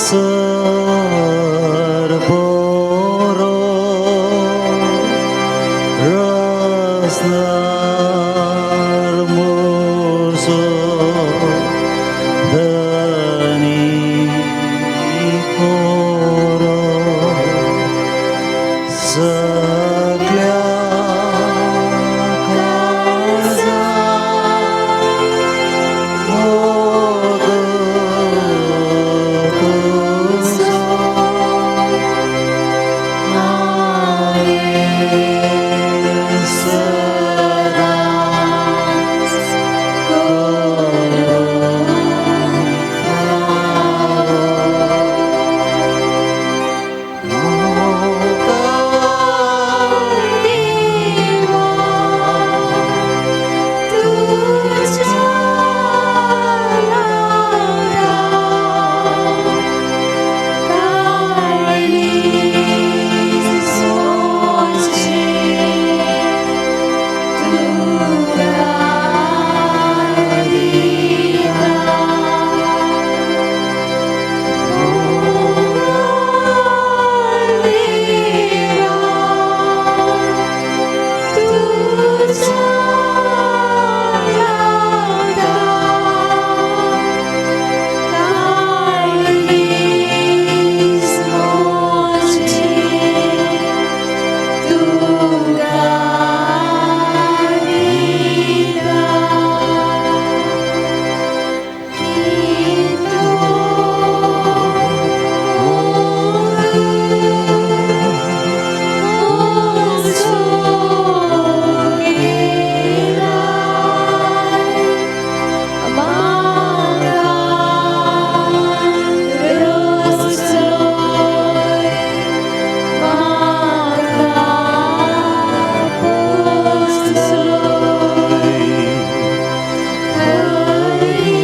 Sir बरो रस्त्यार म्हजो धनी खरो सगळ्या काळजा मोग तुजो हांवें सदांच करूंक फावो. मोगाळ देवा तुज्या नांवान काळीज म्हजें तुका दिता. मोगाळ देवा तुज्या नांवान काळीज म्हजें तुका दिता. कितलो मोग म्हजो केलाय म्हाका रचलोय म्हाका पोसलोय हरी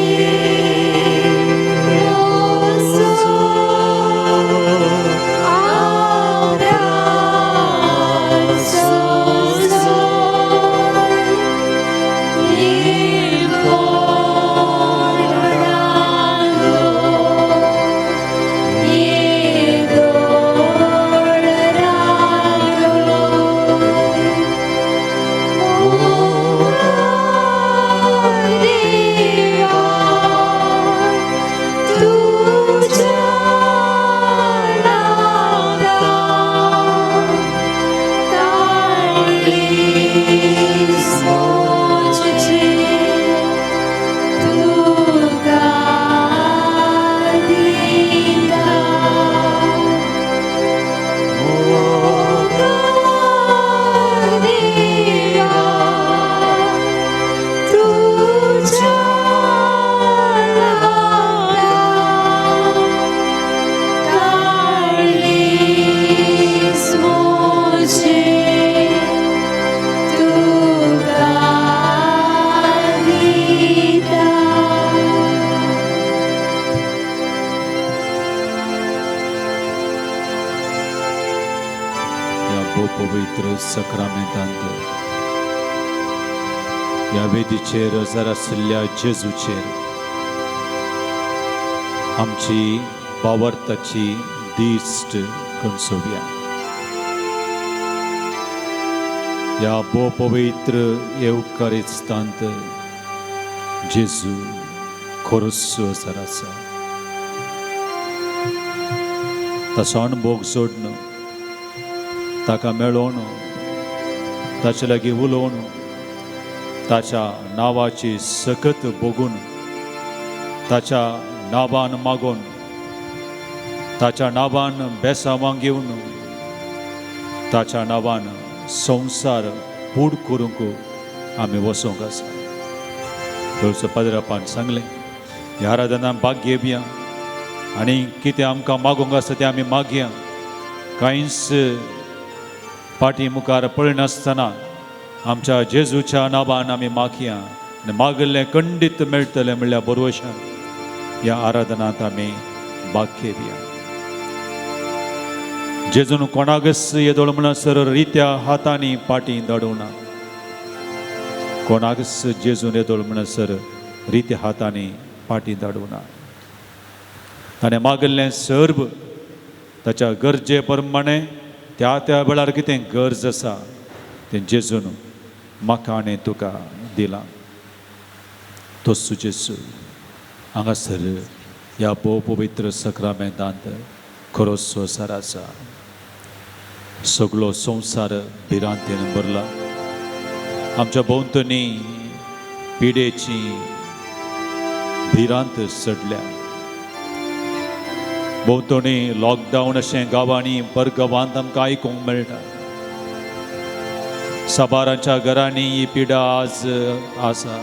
म्हजो आपणाचोसोय निर्कोण रांदलो येदोळ रांदलो. मोगाळ देवा तुज्या नांवान काळीज म्हजें तुका दिता. मोगाळ देवा तुज्या नांवान काळीज म्हजें तुका दिता. ह्या भोव पवित्र सक्रामेंतांत ह्या वेदीचेर जर आशिल्ल्या जेजूचेर आमची भावार्थाची दिश्ट कणसोवया. ह्या भोव पवित्र येवकारिस्तांत जेजू खरोच जर आसा, ताचो अणभोग जोडणं, ताका मेळोवन, ताचे लागीं उलोवन, ताच्या नांवाची सकत भोगून, ताच्या नांवान मागून, ताच्या नांवान बेसांवां घेवन, ताच्या नांवान संवसार फूड करूंक आमी वचोंक आसा. थंयचो पाद्रापान सांगलें, ह्या आराधना भाग घेवया आनी कितें आमकां मागूंक आसा तें आमी मागया. कांयच फाटी मुखार पळयनासतना आमच्या जेजूच्या नांवान आमी मागया आनी मागिल्लें खंडीत मेळटलें म्हणल्यार बरोवशान ह्या आराधनांत आमी भाग घेवया. जेजून कोणाकच येदोळ म्हणसर रित्या हातांनी पाटी धाडूना. कोणाकच जेजून येदोळ म्हणसर रित्या हातांनी पाटी धाडूना. ताणें मागल्लें सर्व ताच्या गरजे प्रमाणें त्या त्या वेळार कितें गरज आसा तें जेजून म्हाका आनी तुका दिलां. तोच जेजू हांगासर ह्या भोव पवित्र सक्रामेंतांत खरो संवसार आसा. सगलो संवसार भिरांतेन भरला. आमच्या भोंवतणी पिडेची भिरांत चडल्या. भोंवतणी लॉकडावन अशें गांवांनी परगांवांत आमकां आयकूंक मेळटा. साबारांच्या घरांनी ही पिडा आज आसा.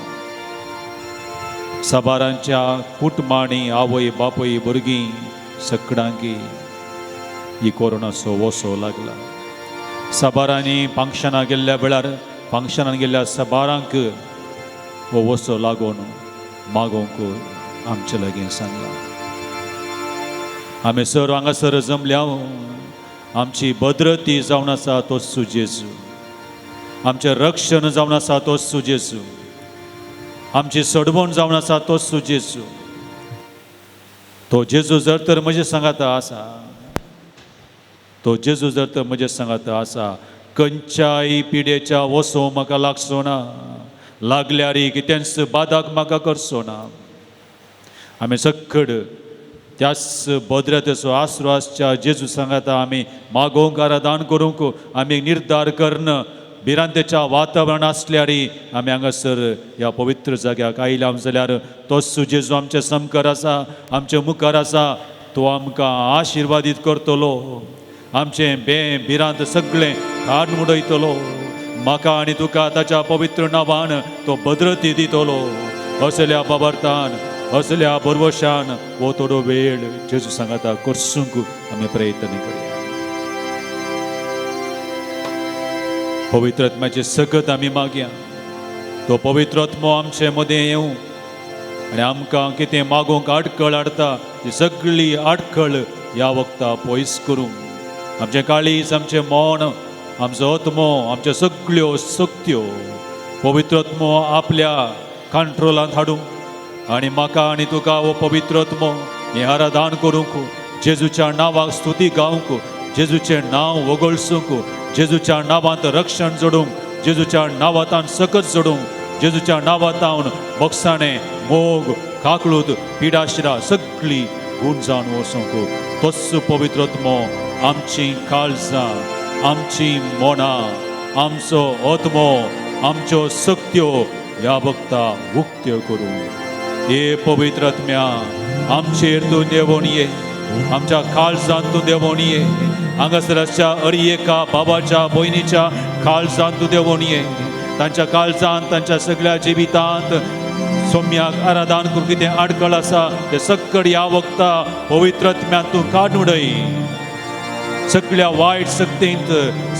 साबारांच्या कुटुंबांनी आवय बापूय भुरगीं सगळ्यांकी ही कोरोनाचो वसो लागला. साबारांनी फंक्शनां गेल्ल्या वेळार फंक्शनान गेल्ल्या साबारांक हो वसो लागून मागोवंक आमचे लागीं सांगलां. आमी सर हांगासर जमल्या. आमची भद्रती जावन आसा तोच जेजू. आमचें रक्षण जावन आसा तोच जेजू. आमची सोडवण जावन आसा तोच जेजू. तो जेजू जर तर म्हजे सांगाता आसा, तो जेजू जर तर म्हजे सांगाता आसा, खंयच्याय पिडेच्या वसो म्हाका लागचो ना, लागल्यार कितेंच बादाक म्हाका करचो ना. आमी सक्कड त्याच भद्रतेचो आसरो आसच्या जेजू सांगाता आमी मागोवंक आराधन करूंक आमी निर्धार करून भिरांतेच्या वातावरण आसल्यार आमी हांगासर ह्या पवित्र जाग्याक आयल्या जाल्यार तोच जेजू आमचे समकार आसा, आमचे मुखार आसा. तो आमकां आशिर्वादीत करतलो. आमचें बें भिरांत सगळें काडून उडयतलो. म्हाका आनी तुका ताच्या पवित्र नांवान तो भद्रती दितलो. असल्या बाबर्तान असल्या भरवशान हो थोडो वेळ जेजू सांगाता करसूंक आमी प्रयत्न करया. पवित्र आत्म्याचे सकत आमी मागया. तो पवित्र आत्मो आमचे मदें येवं आनी आमकां कितें मागोवंक आडखळ हाडटा ती सगळी आडखळ ह्या वखता पयस करूंक आमचें काळीज, आमचें मन, आमचो आत्मो, आमच्यो सगळ्यो शक्त्यो पवित्र आत्मो आपल्या कंट्रोलांत हाडूंक आनी म्हाका आनी तुका हो पवित्र आत्मो हें आराधन करूंक, जेजूच्या नांवाक स्तुती गावंक, जेजूचें नांव वगळसूंक, जेजूच्या नांवांत रक्षण जोडूंक, जेजूच्या नांवांतान सकत जोडूंक, जेजूच्या नांवांतावन बक्षाणें, मोग, काकळूत, पिडाशिरा सगळी गुण जावन वचूंक तोच पवित्र आत्मो आमची काळजां, आमची मनां, आमचो आत्मो, आमच्यो शक्त्यो ह्या वखता उक्त्यो करूं. हे पवित्र आत्म्या आमचेर तूं देंवोन ये, आमच्या काळजांत तूं देंवोन ये. हांगासर आसच्या अरी एका बाबाच्या भयणीच्या काळजांत तूं देंवोन ये. तांच्या काळजांत, तांच्या सगळ्या जिवितांत सोम्याक आराधन करूंक कितें आडखळ आसा तें सगळें ह्या वखता पवित्र आत्म्यान तूं काडून उडय. सगळ्या वायट शक्तींत,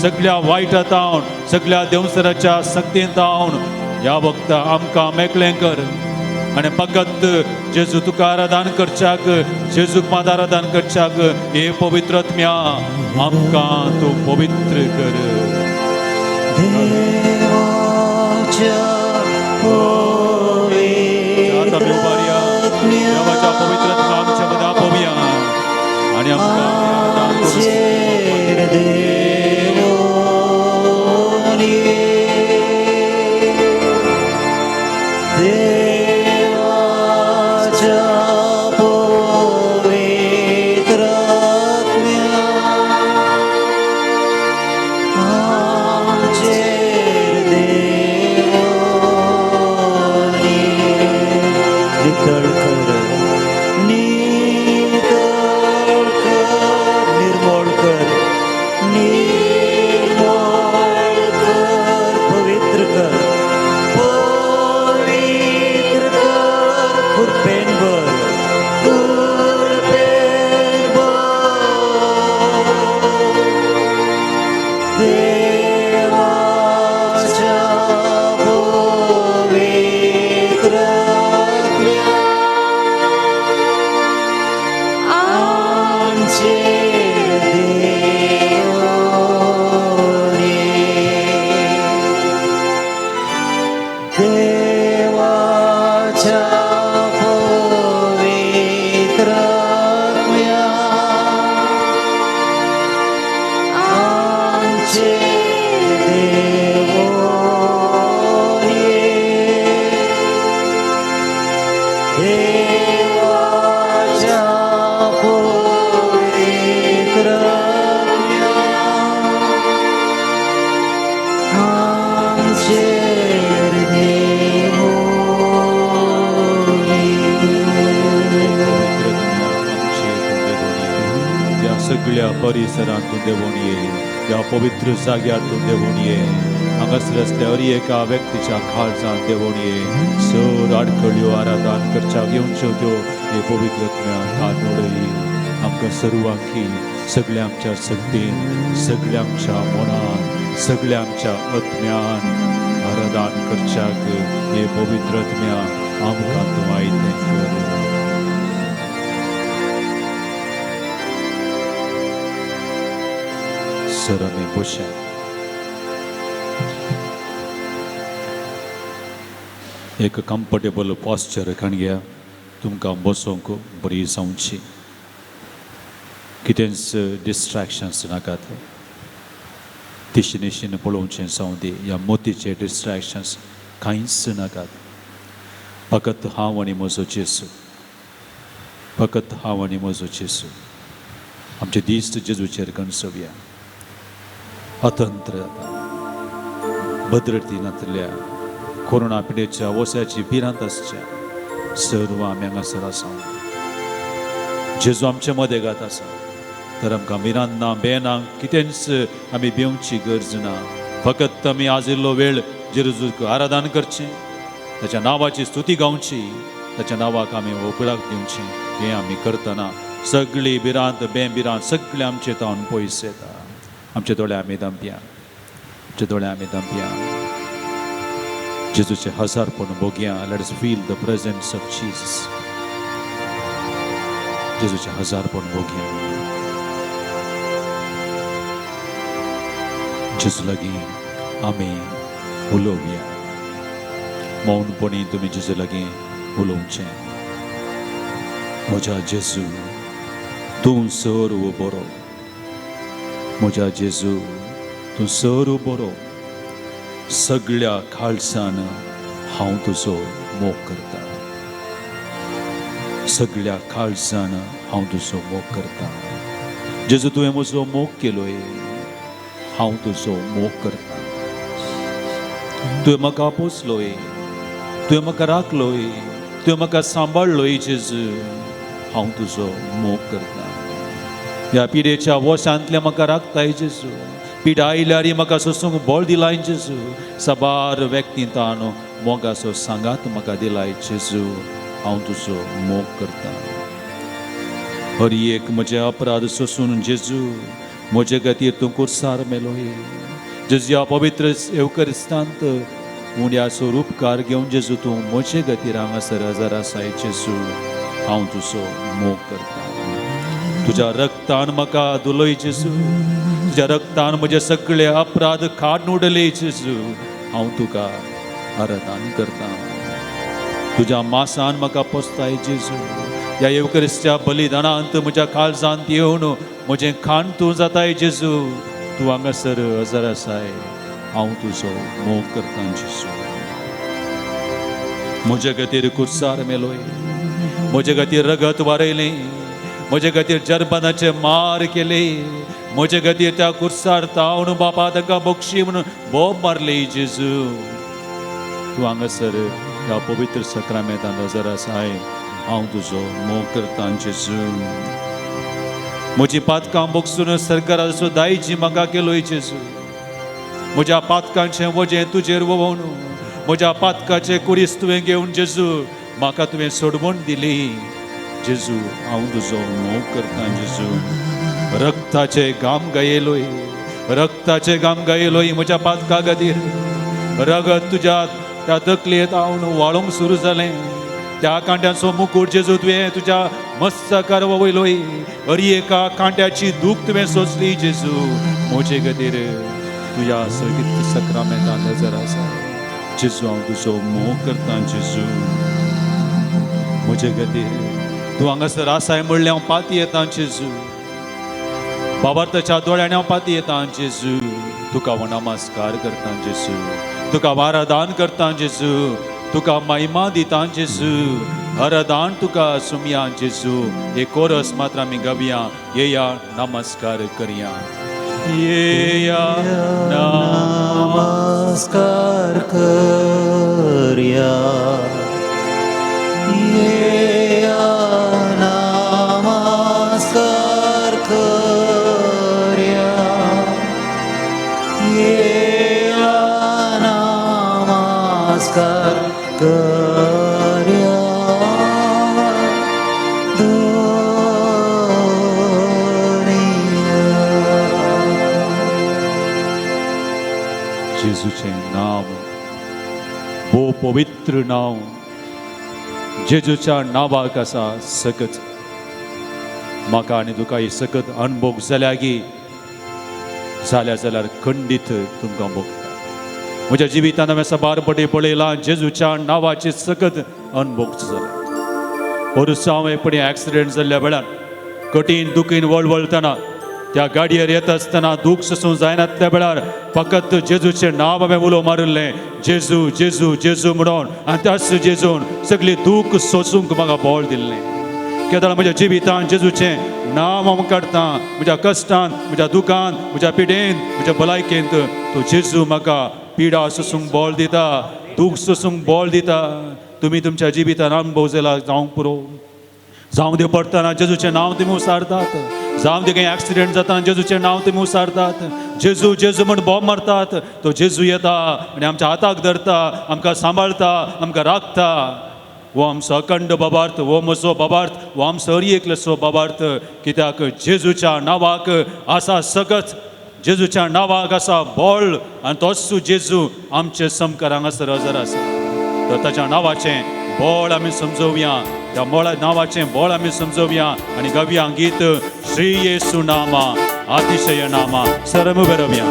सगळ्या वायटांत, सगळ्या देंवसराच्या शक्तींत ह्या वखता आमकां मेकळें कर आनी फकत जेजू तुका आराधन करच्याक, जेजूक मात आराधन करच्याक हे पवित्र आत्म्या आमकां तूं पवित्र कर. देवाच्या आतां आमी उबारया. देवाच्या पवित्र आत्म्या आमच्या मदें आपोवया आनी आमकां आराधन करूं. आमचेर देवोन ये. देवाच्या पवित्र आत्म्या आमचेर देवोन ये. नितळ कर, नितळ कर, निर्मळ कर, निर्मळ कर, पवित्र कर, पवित्र कर, कृपेन भर, कृपेन भर. देवाच्या पवित्र आत्म्या आमचेर देवोन ये. देवाच्या पवित्र देवाच्या पवित्र आत्म्या आमचेर देंवोनी. पवित्र आत्म्या आमचेर तूं देंवोन ये. ह्या सगळ्या परिसरांत तूं देंवोन ये. ह्या पवित्र जाग्यार तूं देंवोन ये. हांगासर आसल्या हर एका व्यक्तीच्या काळजांत देंवोन ये. चड आडखळ्यो आराधन करच्याक येवच्यो त्यो हे पवित्र आत्म्या काडून उडय. आमकां सर्वांकी सगळ्या आमच्या शक्तीन, सगळ्या आमच्या मनान, सगळ्या आमच्या आत्म्यान आराधन करच्याक हे पवित्र आत्म्या आमकां तूं आयतें कर. सर आमी बशया. एक कम्फर्टेबल पॉस्चर घ्या. तुमकां बसोंक बरी जावची. कितेंच डिस्ट्रॅक्शन्स नाकात. तिशीन पळोवचें जावं दी या मोतीचे डिस्ट्रॅक्शन्स कांयच नाकात. फकत हांव आनी म्हजो जेजू, फकत हांव आनी म्हजो जेजू. आमचे दिश्ट जेजूचेर गणसोवया. अतंत्र जाता भद्रती नातल्या कोरोना पिडेच्या वस्याची भिरांत आसच्या सर्व आमी हांगासर आसा. जेजू आमचे मदेगात आसा तर आमकां भिरांत ना, भंय ना, कितेंच आमी भिवची गरज ना. फकत आमी आजिल्लो वेळ जेजूक आराधन करचें, ताच्या नांवाची स्तुती गावची, ताच्या नांवाक आमी उपराक दिवची. हें आमी करतना सगळी भिरांत, बें भिरांत सगळें आमचे तावन पयस येता. आमचे दोळे आमी धांपया, आमचे दोळे आमी धांपया. जेजूचे हजारपण भोगया. Let us feel the presence of Jesus. जेजूचे हजारपण भोगया. जेजू लागीं आमी उलोवया. मौनपणी तुमी जेजू लागीं उलोवचें. म्हज्या जेजू तूं सर्व बरो. म्हज्या जेजू तूं सर्व बरो. सगळ्या काळजान हांव तुजो मोग करता. सगळ्या काळजान हांव तुजो मोग करता. जेजू तुवें म्हजो मोग केलोय, हांव तुजो मोग करता. तुवें म्हाका पोसलोय, तुवें म्हाका राखलोय, तुवें म्हाका सांबाळलोय जेजू, हांव तुजो मोग करता. ह्या पिडेच्या वशांतल्या म्हाका राखताय जेजू. पिडा आयल्यार म्हाका सोसूंक बळ दिलाय जेजू. साबार व्यक्तींतान मोगाचो सांगात म्हाका दिलाय जेजू, हांव तुजो मोग करता. हर एक म्हजे अपराध सोसून जेजू म्हजे खातीर तूं कुर्सार मेलोय. जेजू ह्या पवित्र येवकरिस्तांत उंड्याचो उपकार घेवन जेजू तूं म्हजे खातीर हांगासर हजर आसाय जेजू, हांव तुजो मोग करता. तुज्या रक्तान म्हाका धुलोय जेजू, तुज्या रक्तान म्हजे सगळे अपराध काडून उडयले जेजू, हांव तुका आराधन करता. तुज्या मासान म्हाका पोसताय जेजू. ह्या येवकरिस्त्या बलिदानांत म्हज्या काळजांत येवन म्हजें खाण तूं जाताय जेजू. तूं हांगासर हजर आसाय, हांव तुजो मोग करता जेजू. म्हजे खातीर कुर्सार मेलोय, म्हजे खातीर रगत वारयलें, म्हजे खातीर जर्बनाचे मार केले, म्हजे खातीर त्या कुर्सार तावन बापा तांकां बक्षी म्हणून बोब मारले जेजू. तूं हांगासर ह्या पवित्र सक्रामेंतान नजर आसाय, हांव तुजो मोग करता जेजू. म्हजी पातकां बगसून सरकाराचो दायजी म्हाका केलोय जेजू. म्हज्या पातकांचें वजें तुजेर वोवन म्हज्या पातकाचें कुरीस तुवें घेवन जेजू म्हाका तुवें सोडवण दिली जेजू. हांव तुजो मोग करता जेजू. रक्ताचे घाम गायलोय, रक्ताचे घाम गायलोय म्हज्या पातका खातीर. रगत तुज्या त्या तकलेंत हांव वाळोंक सुरू जालें. त्या कांट्यांचो मुकूट जेजू तुवें तुज्या मस्तकार वयलोय. हर एका कांट्याची दूख तुवें सोंसली जेजू म्हजे खातीर. तुज्या सगळीत सक्रामेंतान नजर आसा जेजू. हांव तुजो मोग करता जेजू. म्हजे खातीर तूं हांगासर आसाय म्हणलें हांव पाती येता जेजू. बाबार्थाच्या दोळ्यांनी हांव पाती येता जेजू. तुका हांव नमस्कार करता जेजू. तुका वारादान करता जेजू. तुका महिमा दिता जेजू. हरदान तुका सुमया जेजू. हे कोरस मात्र आमी गावया. येया नमस्कार करया. येया नमस्कार करया. येया नमस्कार करया. येया नमस्कार करया. जेजूचें नांव भोव पवित्र नांव. जेजूच्या नांवाक आसा सकत. म्हाका आनी तुका ही सकत अनभोग जाल्या गी जाल्या जाल्यार खंडीत तुमकां भोगता. म्हज्या जिवितान हांवें साबार पटी पळयलां जेजूच्या नांवाची सकत अनभोगच जाल्या. पोरसां हांव एक पटी एक्सिडेंट जाल्ल्या वेळार कठीण दुखीन वळवळटना त्या गाडयेर येता आसतना दूख सोसूंक जायनातल्या वेळार फकत जेजूचें नांव हांवें उलो मारिल्लें, जेजू जेजू जेजू म्हणून. आनी त्याच जेजून सगळी दूख सोसूंक म्हाका बळ दिल्लें. केदळा म्हज्या जिवितान जेजूचें नांव हांव काडटा, म्हज्या कश्टान, म्हज्या दुखान, म्हज्या पिडेन, म्हज्या भलायकेंत तो जेजू म्हाका पिडा सोसूंक बळ दिता, दूख सोसूंक बळ दिता. तुमी तुमच्या जिवितान अणभव जाला जावंक पुरो. जावं देव पडटना जेजूचें नांव तुमी उसारतात, जावं देव काही एक्सिडेंट जाता जेजूचें नांव तुमी उसारतात, जेजू जेजू म्हण बोब मारतात. तो जेजू येता आनी आमच्या हाताक धरता, आमकां सांबाळता, आमकां राखता. हो आमचो अखंड बाबार्थ, हो म्हजो बाबार्थ, हो आमचो हर एकल्याचो बाबार्थ. कित्याक जेजूच्या नांवाक आसा सकत, जेजूच्या नांवाक आसा बळ आनी तोच जेजू आमचे समकार हांगासर हजर आसा. तर ताच्या नांवाचें बळ आमी समजोवया, त्या मोळा नांवाचें बळ आमी समजोवया आनी गावया गीत श्री येसू नामा अतिशय नामा. सरम उबे रावया.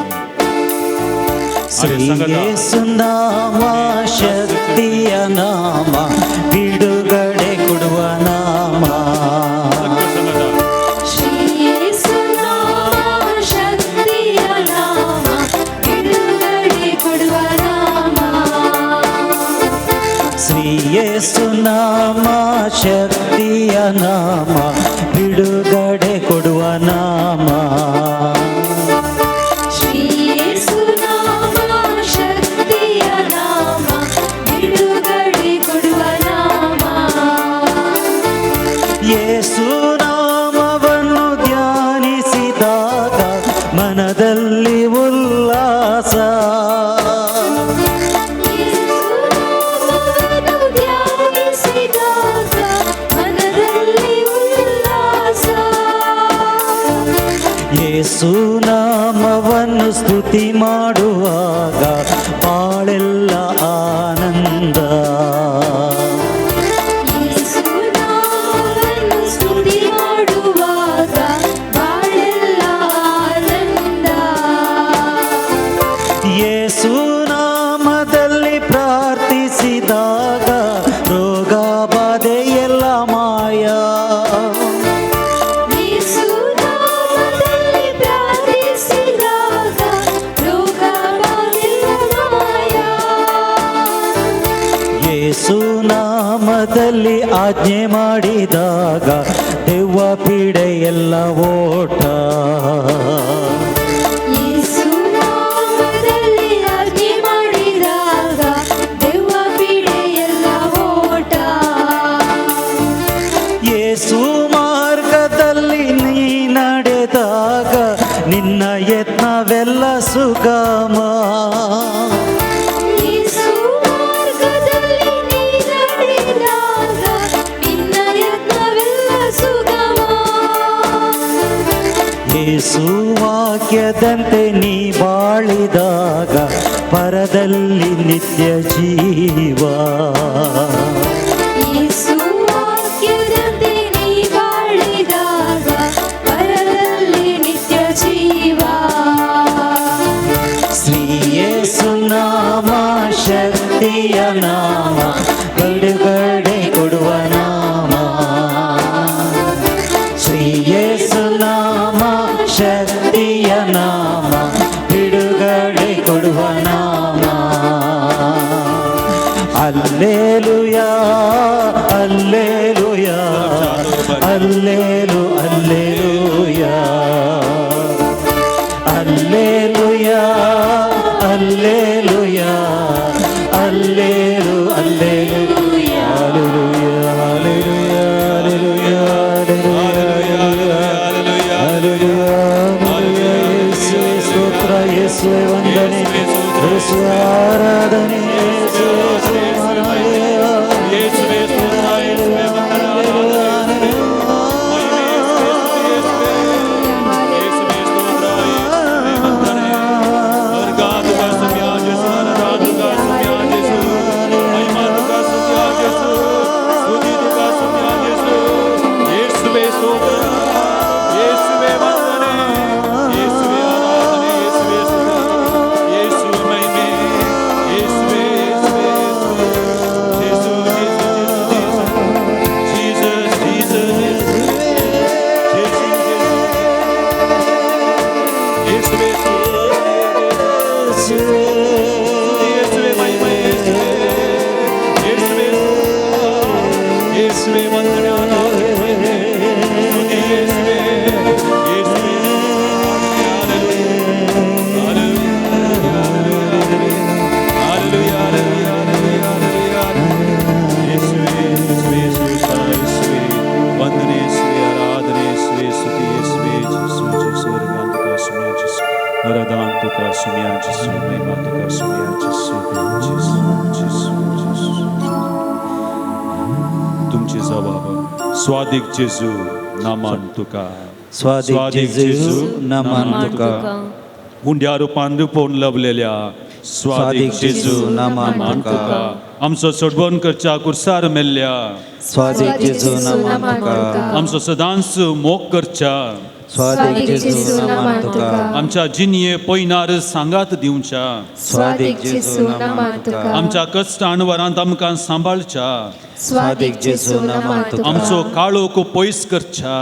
ಶ್ರೀ ಯೇಸು ನಾಮ ಶಕ್ತಿಯ ನಾಮ, ಬಿಡುಗಡೆ ಕೊಡುವ ನಾಮ. ಶ್ರೀ ಯೇಸು ನಾಮ ಶಕ್ತಿಯ ನಾಮ, ಬಿಡುಗಡೆ ಕೊಡುವ ನಾಮ. ಶ್ರೀ ಯೇಸು ನಾಮ ಶಕ್ತಿಯ ನಾಮ, ಬಿಡುಗಡೆ ಕೊಡುವ ನಾಮ. ಶ್ರೀ ಯೇಸು ನಾಮ ಶಕ್ತಿಯ ನಾಮ, ಬಿಡುಗಡೆ ಕೊಡುವ ನಾಮ. ಯೇಸು ನಾಮವನ್ನು ಧ್ಯಾನಿಸಿದಾಗ ಮನದಲ್ಲಿ ಉಲ್ಲಾಸ. ಯೇಸು ನಾಮವನ್ನು ಧ್ಯಾನಿಸಿದಾಗ ಮನದಲ್ಲಿ ಉಲ್ಲಾಸ. ಯೇಸು ನಾಮವನ್ನು ಸ್ತುತಿ ಮಾಡುವಾಗ ಬಾಳೆಲ್ಲ ಆನಂದ. ಯೇಸು ನಾಮವನ್ನು ಸ್ತುತಿ ಮಾಡುವಾಗ ಬಾಳೆಲ್ಲ ಆನಂದ. ಯೇಸು ನಾಮದಲ್ಲಿ ಪ್ರಾರ್ಥಿಸಿದಾಗ ರೋಗ ಬಾಧೆಯೆಲ್ಲ ಮಾಯ. ಯೇಸು ನಾಮದಲ್ಲಿ ಪ್ರಾರ್ಥಿಸಿದಾಗ ರೋಗ ಬಾಧೆಲ್ಲ ಮಾಯ. ಯೇಸು ನಾಮದಲ್ಲಿ ಆಜ್ಞೆ ಮಾಡಿದಾಗ ದೆವ್ವ ಪೀಡೆಯೆಲ್ಲ ಓಟ. ಯೇಸು ನಾಮದಲ್ಲಿ ಆಜ್ಞೆ ಮಾಡಿದಾಗ ದೆವ್ವ ಪೀಡೆಯೆಲ್ಲ ಓಟ. ಯೇಸು ಮಾರ್ಗದಲ್ಲಿ ನೀ ನಡೆದಾಗ ನಿನ್ನ ಯತ್ನವೆಲ್ಲ ಸುಗಮ. ಯೇಸು ಮಾರ್ಗದಲ್ಲಿ ನೀ ನಡೆದಾಗ ನಿನ್ನ ಯತ್ನವೆಲ್ಲ ಸುಗಮ. ಯೇಸು ವಾಕ್ಯದಂತೆ ನೀ ಬಾಳಿದಾಗ ಪರದಲ್ಲಿ ನಿತ್ಯ ಜೀವ. ಯೇಸು ವಾಕ್ಯದಂತೆ ನೀ ಬಾಳಿದಾಗ ಪರದಲ್ಲಿ ನಿತ್ಯ ಜೀವ. ಶ್ರೀ ಯೇಸು ನಾಮ ಶಕ್ತಿಯ ನಾಮ, ಬಿಡುಗಡೆ ಕೊಡುವ ನಾಮ. ಶ್ರೀ ಯೇಸು ನಾಮ ಶಕ್ತಿಯ ನಾಮ, ಬಿಡುಗಡೆ ಕೊಡುವ ನಾಮ. ಅಲ್ಲೇಲುಯಾ, Allelu alleluia alleluia alleluia Allelu alleluia alleluia alleluia alleluia alleluia alleluia. ಯೇಸುವೇ ಸ್ತೋತ್ರ, ಯೇಸುವೇ ವಂದನೆ, ಯೇಸುವೇ ಆರಾಧನೆ, ಯೇಸುವೇ ಯೇಸುವೇ ಸ್ತೋತ್ರ, ಯೇಸುವೇ ವಂದನೆ, ಆರಾಧನೆ, ಯೇಸುವೇ ಸ್ತೋತ್ರ, ಯೇಸುವೇ ವಂದನೆ. ಸ್ವರ್ಗ ತುಕಾ ಸ್ತುತ್ಯ ಜೇಸು, ಆರಾಧನೆ ತುಕಾ ಸ್ತುತ್ಯ ಜೇಸು, ಮಹಿಮಾ ತುಕಾ ಸ್ತುತ್ಯ ಜೇಸು, ಸ್ತುತಿ ತುಕಾ ಸ್ತುತ್ಯ ಜೇಸು. ಯೇಸುವೇ ಸ್ತೋತ್ರ, ಯೇಸುವೇ ವಂದನೆ, ಯೇಸುವೇ ಆರಾಧನೆ, ಯೇಸುವೇ ಸ್ತುತಿ, ಯೇಸುವೆ ಮಹಿಮೆ, ಯೇಸುವೇ ಯೇಸುವೇ ಯೇಸುವೇ ಜೇಸು ಜೇಸು ಜೇಸು ಜೀಸಸ್ ಜೀಸಸ್ ಜೇಸು ಜೇಸು ಯೇಸುವೇ ಸ್ತುತಿ, ಯೇಸುವೇ ಮಹಿಮೆ, ಯೇಸುವೇ ಯೇಸುವೇ ಯೇಸುವೇ ವಂದನೆ, ಆರಾಧನೆ, ಮಹಿಮೆ, ಸ್ತುತಿ ಯೇಸುವೇ ಯೇಸುವೇ. Hallelujah hallelujah hallelujah hallelujah hallelujah. ಯೇಸುವೇ ಯೇಸುವೇ ಯೇಸುವೇ ಯೇಸುವೇ ವಂದನೆ, ಯೇಸುವೇ ಆರಾಧನೆ, ಯೇಸುವೇ ಸ್ತುತಿ, ಯೇಸುವೇ ಜೇಸು ಜೇಸು. ವರಗಾಂತಕ ಸುಮ್ಯ ಜೇಸು, ವರದಾಂತಕ ಸುಮ್ಯ ಜೇಸು, ಮಹಿಮಾಂತಕ ಸುಮ್ಯ ಜೇಸು ಜೇಸು ಜೇಸು ಜೇಸು. तुमची जबाब स्वादीक जेजू नामान तुका. स्वादीक जेजू नामान तुका. उंड्या रुपान रुपोवन लभलेल्या स्वादीक जेजू नामान तुका. आमचो सोडवण करच्या कुर्सार मेल्ल्या स्वादीक जेजू नामान तुका. आमचो सदांच मोग करच्या स्वादीक जेजू नामान तुका. आमच्या जिनये पयनार सांगात दिवच्या स्वादीक जेजू नामान तुका. आमच्या कश्टान वरांत आमकां सांबाळच्या स्वादीक जेजू नामान तुका. आमचो काळोख पयस करच्या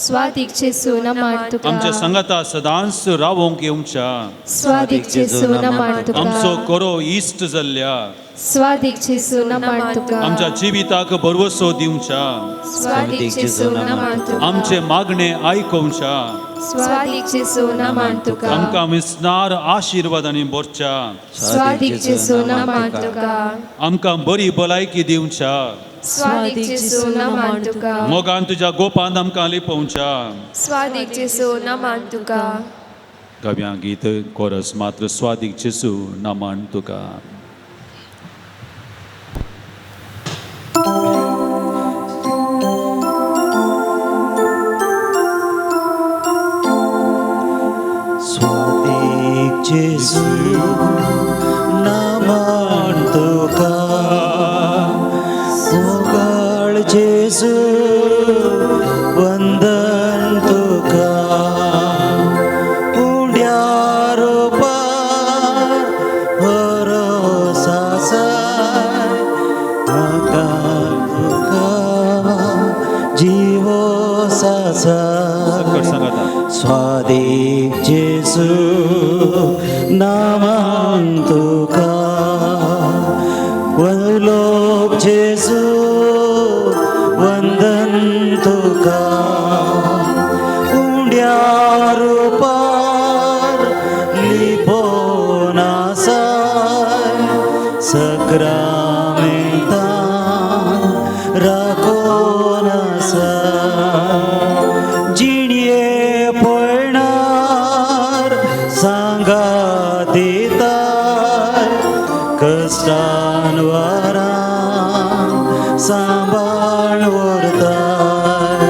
स्वादीक जेजू नामान तुका. आमच्या सांगाता सदांच रावोंक येवच्या स्वादीक जेजू नामान तुका. आमचो करो इश्ट जाल्ल्या स्वादीक जेजू नामान तुका. आमच्या जिविताक भरवसो दिवच्या स्वादीक जेजू नामान तुका. आमचे मागणे आयकोवच्या स्वादीक जेजू नामान तुका. आमकां विसनार आशिर्वादांनी भरच्या स्वादीक जेजू नामान तुका. आमकां बरी भलायकी दिवच्या स्वादीक जेजू नामान तुका. मोगान तुज्या गोपांत आमकां लिपोवच्या. स्वादीक जेजू नामान तुका. गाव्या गीत कोरस मात्र स्वादीक जेजू नामान तुका. स्वादीक जेजू नामान तुका, मोगाळ जेजू वंदन तुका. उंड्या रुपार भरोसासाय म्हाका तुका जिवो सासाय. सकट सांगाता. स्वादीक जेजू नामान तुका, वलोक जेजू वंदन तुका. उंड्या रुपार लिपोवन आसाय सक्रामेंतान राखोन आसाय. जिणये पळणार सांगात दिताय कश्टान वारान सांबाळ व्हरताय.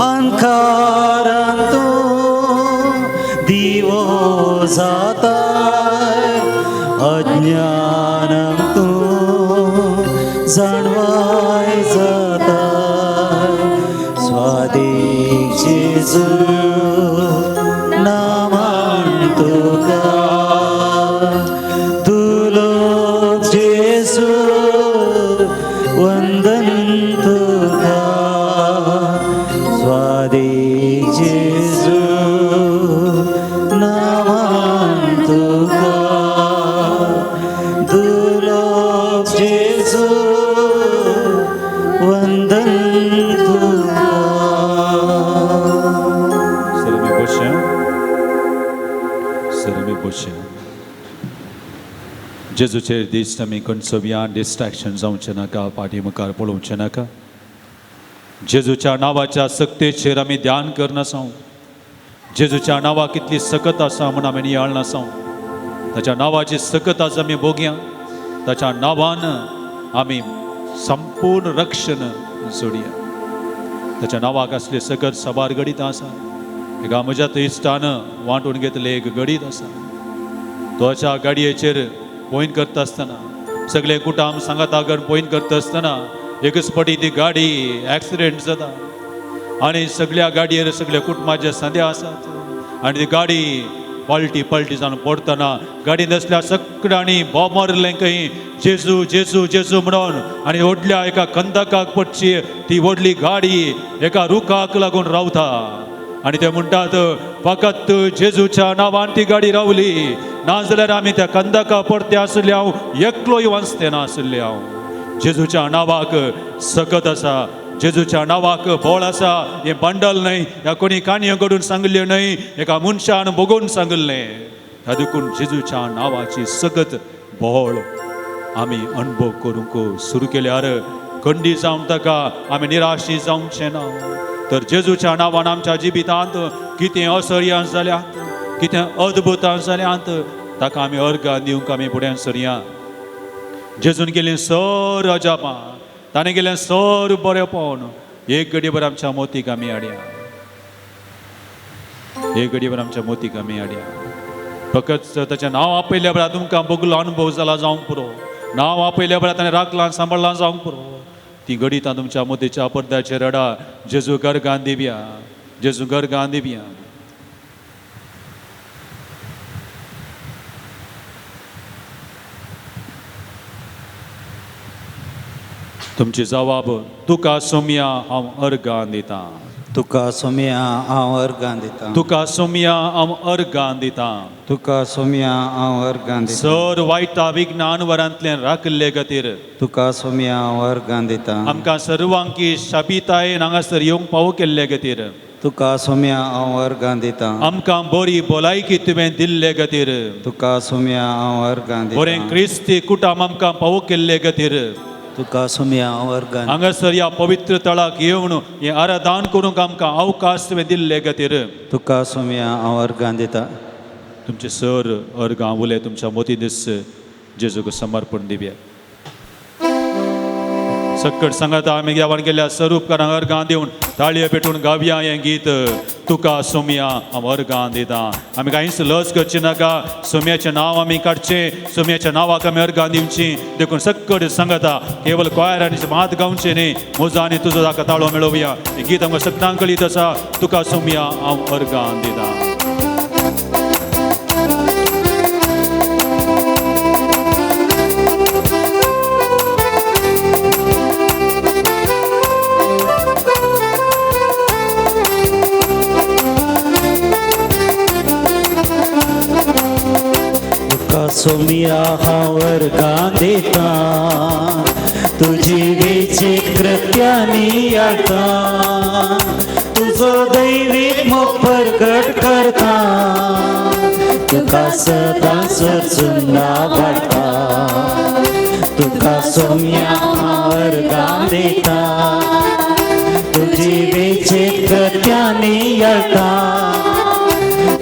अंधकारान तूं दिवो जाताय अज्ञानान तूं जाणवाय जाताय. स्वादीक जेजू नामान तुका, दुलोक जेजू वंदन तुका. स्वादीक जेजू नामान तुका, दुलोक जेजू वंदन तुका. जेजूचेर दीस आमी खंयचो डिस्ट्रॅक्शन जावचें नाका, फाटी मुखार पळोवचें नाका. जेजूच्या नांवाच्या सक्तेचेर आमी ध्यान करनासांव. जेजूच्या नांवाक कितली सकत आसा म्हूण आमी नियाळ नासांव. ताच्या नांवाची सकत आज आमी भोगया. ताच्या नांवान आमी संपूर्ण रक्षण जोडया. ताच्या नांवाक आसले सकत साबार घडीत आसा. एका म्हज्या इश्टान वांटून घेतले एक घडीत आसा. तोच्या गाडयेचेर पॉयंट करता आसतना, सगळे कुटाम सांगाता करून पॉयंट करता आसतना एकच पटी ती गाडी एक्सिडेंट जाता आनी सगळ्या गाडयेर सगळ्या कुटुंबाचे संदे आसात आनी ती गाडी पलटी पलटी जावन पडटना गाडी नसल्या सगळ्यांनी बोब मारलें खंय, जेजू जेजू जेजू म्हणून. आनी व्हडल्या एका खंदकाक पडची ती व्हडली गाडी एका रुखाक लागून रावता आनी ते म्हणटात, फकत जेजूच्या नांवान ती गाडी रावली, नाजाल्यार आमी त्या कंदका परते आसले हांव एकलोय वाचते नासले हांव. जेजूच्या नांवाक सकत आसा, जेजूच्या नांवाक बळ आसा. हें बंडल न्हय, ह्या कोणी काणयो घडून सांगिल्ल्यो न्हय, एका मनशान बगोवन सांगिल्लें. ह्या देखून जेजूच्या नांवाची सकत बळ आमी अणभव करूंक सुरू केल्यार खंडी जावन ताका आमी निराशी जावचें ना. तर जेजूच्या नांवान आमच्या जिवितांत कितें असर्यां जाल्यात, कितें अद्भुतां जाल्यात, ताका आमी अर्गां दिवंक आमी फुड्यान सरया. जेजून गेलें सर अजापां, ताणें गेलें सर बरेपण एक घडयेभर आमच्या मोतीक आमी हाडया, एक घडयेभर आमच्या मोतीक आमी हाडया. फकत ताचें नांव आपयल्या वेळार तुमकां बगलो अनुभव जाला जावंक पुरो. नांव आपयल्या वेळार ताणें राखलां सांबाळलां जावंक पुरो. ती घडितां तुमच्या मोतीच्या पडद्याचेर रडा. जेजू गर्गान दिवया, जेजू गर्गान दिवया. तुमची जवाब, तुका सोमया हांव अर्गान दितां. तुका सोमया हांव अर्गां दितां. तुका सोमया हांव अर्गान दितां. तुका सोमया हांव अर्गां दितां. सर वायटा विज्ञान वरांतल्यान राखिल्ले खातीर तुका सोमया हांव अर्गां दितां. आमकां सर्वांकी शाबितायेन हांगासर येवंक पावो केल्ले खातीर तुका सोमया हांव अर्गां दितां. आमकां बरी भलायकी तुवें दिल्ले खातीर तुका सोमया हांव अर्गां बरें दितां. क्रिस्ती कुटाम आमकां पावो केल्ले खातीर तुका सोमया हांव अर्गां. हांगासर ह्या पवित्र तळाक येवन हें आराधन करूंक आमकां अवकाश तुवें दिल्ले खातीर तुका सोमया हांव अर्गां दितां. तुमचे सर अर्गां उले तुमच्या मोती दीस जेजूक समर्पण दिवया. सक्कट सांगात आमी देवान गेल्या स्वरूपकारांक अर्गां दिवन ताळये पेटून गावया हें गीत, तुका सोमया हांव अर्गां दितां. आमी कांयच लज करची नाका. सोम्याचें नांव आमी काडचें, सोम्याच्या नांवाक आमी अर्गां दिवची. देखून सक्कट सांगता केवल क्वायर आनी मात गावचें न्ही, म्हजो आनी तुजो ताका ताळो मेळोवया. हें गीत आमकां सगळ्यांक कळीत आसा, तुका सोमया हांव अर्गां दितां. तुका सोमया हांव अर्गां दितां. तुजी वेचीक कृत्यांनी आळता, तुजो दैवीक मोग प्रगट करता, तुका सदां सरचुन्ना वाडटा. तुका सोमया हांव अर्गां दितां. तुजी वेचीक कृत्यांनी आळता,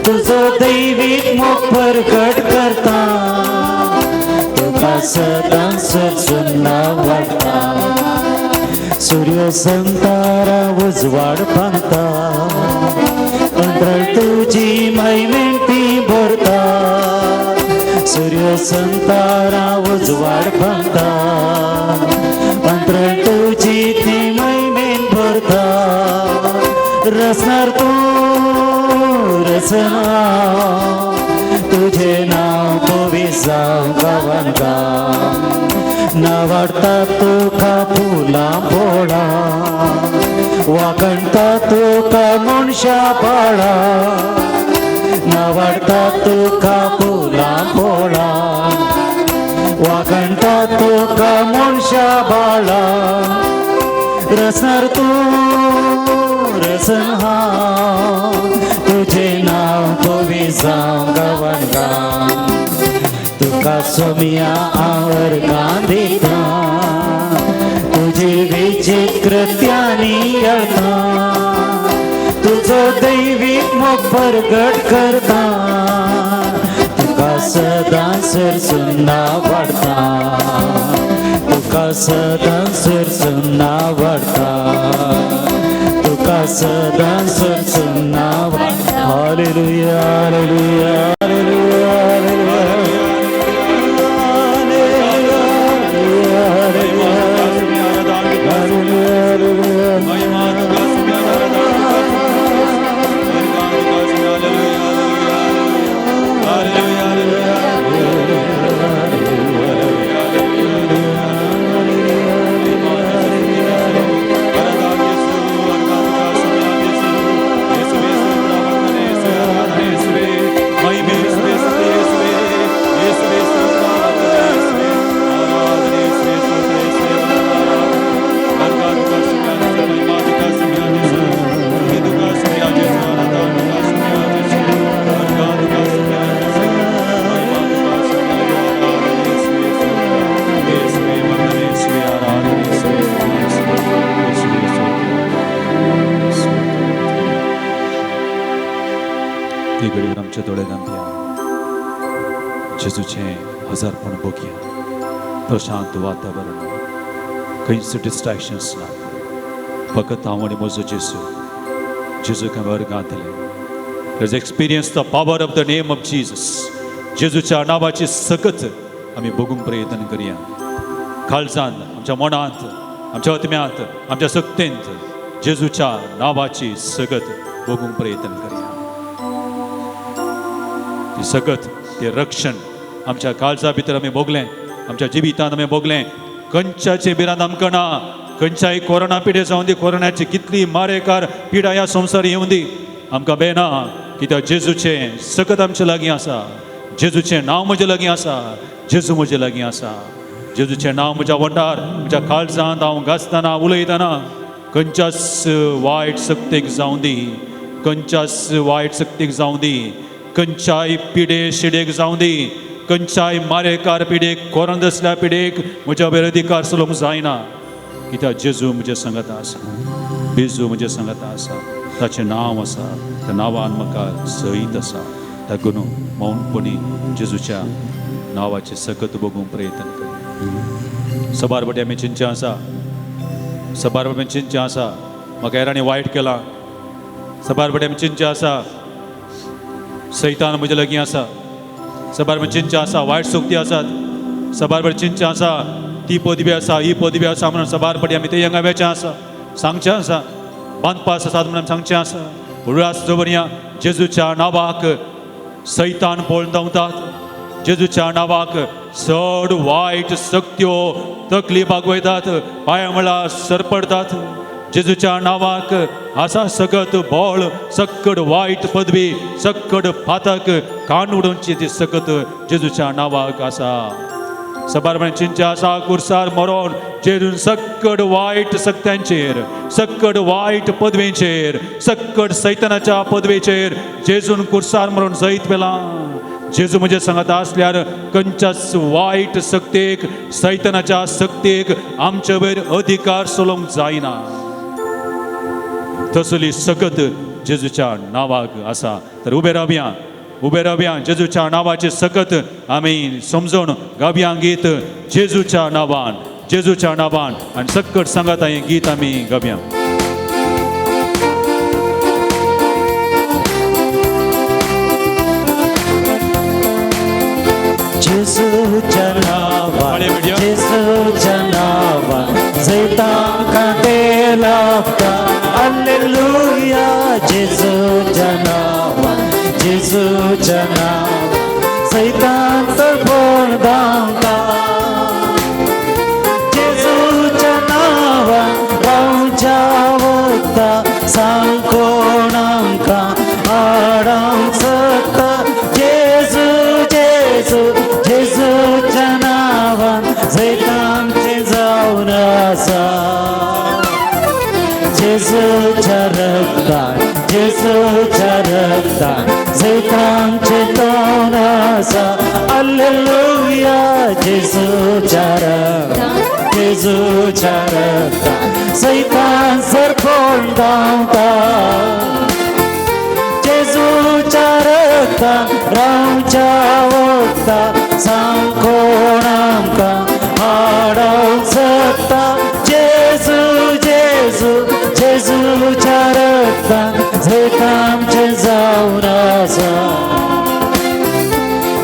तुजो दैवीक मोग प्रगट करता, तुका सदां सरचुन्ना वाडटा. सूर्य संतारा उजवाड पांगता, अंतराळ तुजी मैमेंटी भरता. सूर्य संतारा उजवाड पांगता, अंतराळ तुजी ती मैमेन भरता. रसनार तूं रसना, तुझे नांव पवी जावं गांवान गांव. नावाडटा तुका फुलां बोळां, वाखणटा तुका मनशां बाळां. नावाडटा तुका फुलां बोळां, वाखणटा तुका मनशां बाळां. रसनार तूं रसना, तुझे नांव पवी जावं गांवान गांव. तुका सोम्या हांव अर्गां दिता, तुजी विचित्र कृत्यांनी येता, तुजो दैवीक मोग परगट करता, तुका सदां सरसून आवडटा, तुका सदां सरसून आवडटा, तुका सदां सरसून आवडटा. Hallelujah, hallelujah, hallelujah, hallelujah. ती घडयेर आमच्या दोळे धांपया, जेजूचें हजारपण भोगया. प्रशांत वातावरण, खंयच डिस्ट्रॅक्शन्स ना, फकत हांव आनी म्हजो जेजू. जेजूक हांवें अर्गां दिलें. Let's experience the power of the name of Jesus. जेजूच्या नांवाची सकत आमी भोगूंक प्रयत्न करया. काळजान, आमच्या मनांत, आमच्या आत्म्यांत, आमच्या शक्तेंत जेजूच्या नांवाची सकत भोगूंक प्रयत्न करया. ती सकत, ते रक्षण आमच्या काळजा भितर आमी भोगलें, आमच्या जिवितांत आमी भोगलें. खंयच्याचे भिरांत आमकां ना. खंयच्याय कोरोना पिडे जावं दी, कोरोनाची कितली मारेकार पिडा ह्या संवसार येवं दी, आमकां भंय ना, कित्याक जेजूचें सकत आमचे लागीं आसा. जेजूचें नांव म्हजे लागीं आसा. जेजू म्हजे लागीं आसा. जेजूचें नांव म्हज्या वंडार, म्हज्या काळजांत हांव गाजतना, उलयतना, खंयच्याच वायट शक्तेक जावं दी, खंयच्याच वायट शक्तीक जावं दी, खंयच्याय पिडे शिडेक जावं दी, खंयच्याय मारेकार पिडेक, कोरोन दसल्या पिडेक म्हज्या वयर अधिकार चलोवंक जायना, कित्याक जेजू म्हज्या सांगाता आसा. जेजू म्हज्या सांगाता आसा. ताचें नांव आसा, त्या नांवान म्हाका सहीत आसा. तागून मौनपणी जेजूच्या नांवाचें सकत भोगूंक प्रयत्न कर. सबार बटे आमी चिंतचें आसा, सबार बटे आमी चिंतचें आसा, म्हाका हेरांनी वायट केलां. सबार बटे आमी चिंतचें आसा, सैतान म्हजे लागीं आसा. सबार बटे चिंतचें आसा, वायट शक्ती आसात. सबार बटे चिंतचें आसा, ती पदवी आसा, ही पदवी आसा म्हणून सबार पटी आमी ते हांगा वेचें आसा, सांगचें आसा, बांदपास आसात म्हणून सांगचें आसा. उडास दवरया, जेजूच्या नांवाक सैतान पळोवन धांवतात. जेजूच्या नांवाक चड वायट शक्त्यो तकली बागवयतात, पांया मळा सरपडतात. जेजूच्या नांवाक आसा सकत बळ, सक्कड वायट पदवी, सक्कड पातक कान उडोवची ती सकत जेजूच्या नांवाक आसा. सबार चिंचा आसा, कुर्सार मरोन जेजून सक्कड वायट सक्त्यांचेर, सक्कड वायट पदवेचेर, सक्कड सैतानाच्या पदवेचेर जेजून कुर्सार मरोन जैत पेला. जेजू म्हजे सांगात आसल्यार खंयच्याच वायट शक्तेक, सैतानाच्या शक्तेक आमचे वयर अधिकार चलोवंक जायना. तसली सकत जेजूच्या नांवाक आसा. तर उबे रावया, उबे रावया. जेजूच्या नांवाची सकत आमी समजून गावया गीत, जेजूच्या नांवान, जेजूच्या नांवान, आनी सक्कट सांगात हें गीत आमी गावया. जेजूच्या नांवान, जेजूच्या नांवान जैतांकां ते लाभता. हालेलुया. जेजूच्या नांवान, जेजूच्या नांवान सैतान तर पळ धांवता. जेजूच्या नांवान रावच्या वता, सांग कोण आमकां आडावंक शकता. जेजू, जेजू, जेजूच्या नांवान जैत आमचें जावन आसा. जेजूच्या रक्तान, जेजूच्या रक्तान जैतांचे तोंड आसा. हालेलुया. जेजूच्या रक्तान, जेजूच्या रक्तान सैतान सरकोण धांवता. जेजूच्या रक्तान रावच्या वखदा सांग कोण आमकां आडावंक शकता. जेजू, जेजू, जेजूच्या रक्तान जैत आमचें जावन आसा.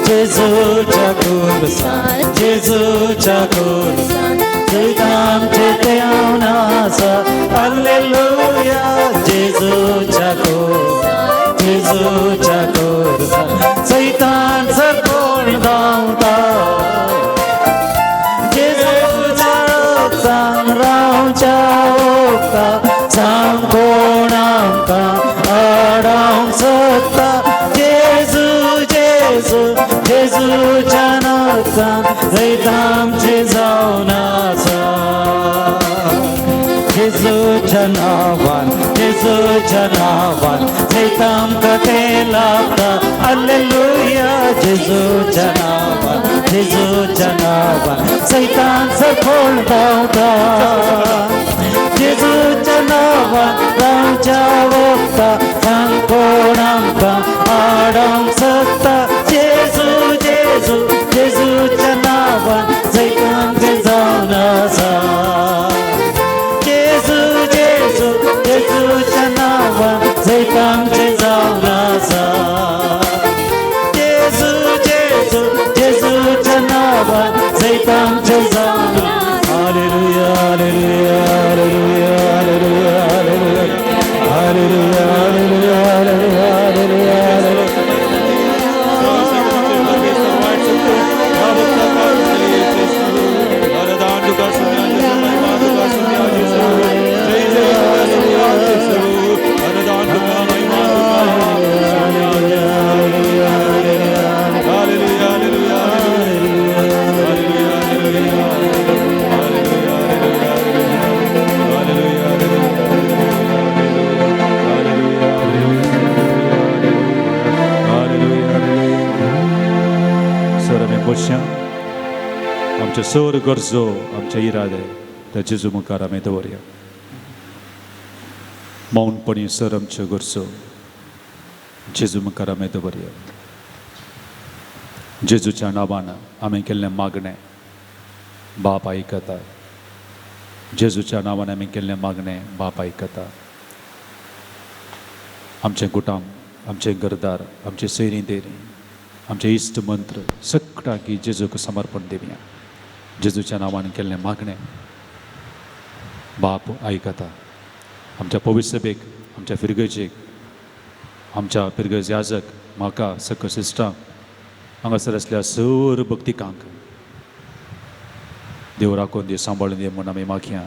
जेजूच्या खुर्सान, जेजूच्या खुर्सान जैत आमचें जावन आसा. हालेलुया. जेजूच्या खुर्सान, जेजूच्या खुर्सान सैतान सरकोण धांवता. जेजूच्या रक्तान रावच्या वखदा सांग कोण आमकां आडावंक शकता. जेजू, जेजू, जेजूच्या रक्तान जैत आमचें जावन आसा. जेजूच्या नांवान, जेजूच्या नांवान जैत आमकां तें लाभता. हालेलुया. जेजूच्या नांवान, जेजूच्या नांवान सैतान सरकोण धांवता. जेजूच्या नांवान रावच्या वखदा सांग कोण आमकां आडावंक शकता. जेजू, जेजू, जेजूच्या नांवान जैत आमचें जावन आसा. जेजू, जेजू, जेजूच्या नांवान जैत आमचें जावन आसा. जेजू, जेजू, जेजूच्या नांवान जैत आमचें जावन. Hallelujah, hallelujah, hallelujah, hallelujah, hallelujah, hallelujah, hallelujah, hallelujah, hallelujah. Sir, आमी बसया. आमचे सर गरजो, आमचे इरादे त्या जेजू मुखार आमी दवरया. मौनपणी सर आमच्यो गरजो जेजू मुखार आमी दवरया. जेजूच्या नांवान आमी केल्लें मागणें बाप आयकता. जेजूच्या नांवान आमी केल्लें मागणें बाप आयकता. आमचें कुटुंब, आमचें घरदार, आमचे सैरी देरी, आमचे इश्ट मंत्र सगळ्यांक जेजूक समर्पण दिवया. जेजूच्या नांवान केल्लें मागणें बाप आयकता. आमच्या पवित्र सभेक, आमच्या फिरगर्जेक, आमच्या फिरगर्ज याजक, म्हाका सक सिस्टांक, हांगासर आसल्या सर भक्तिकांक देव राखून दी, सांबाळून दी म्हूण आमी मागया.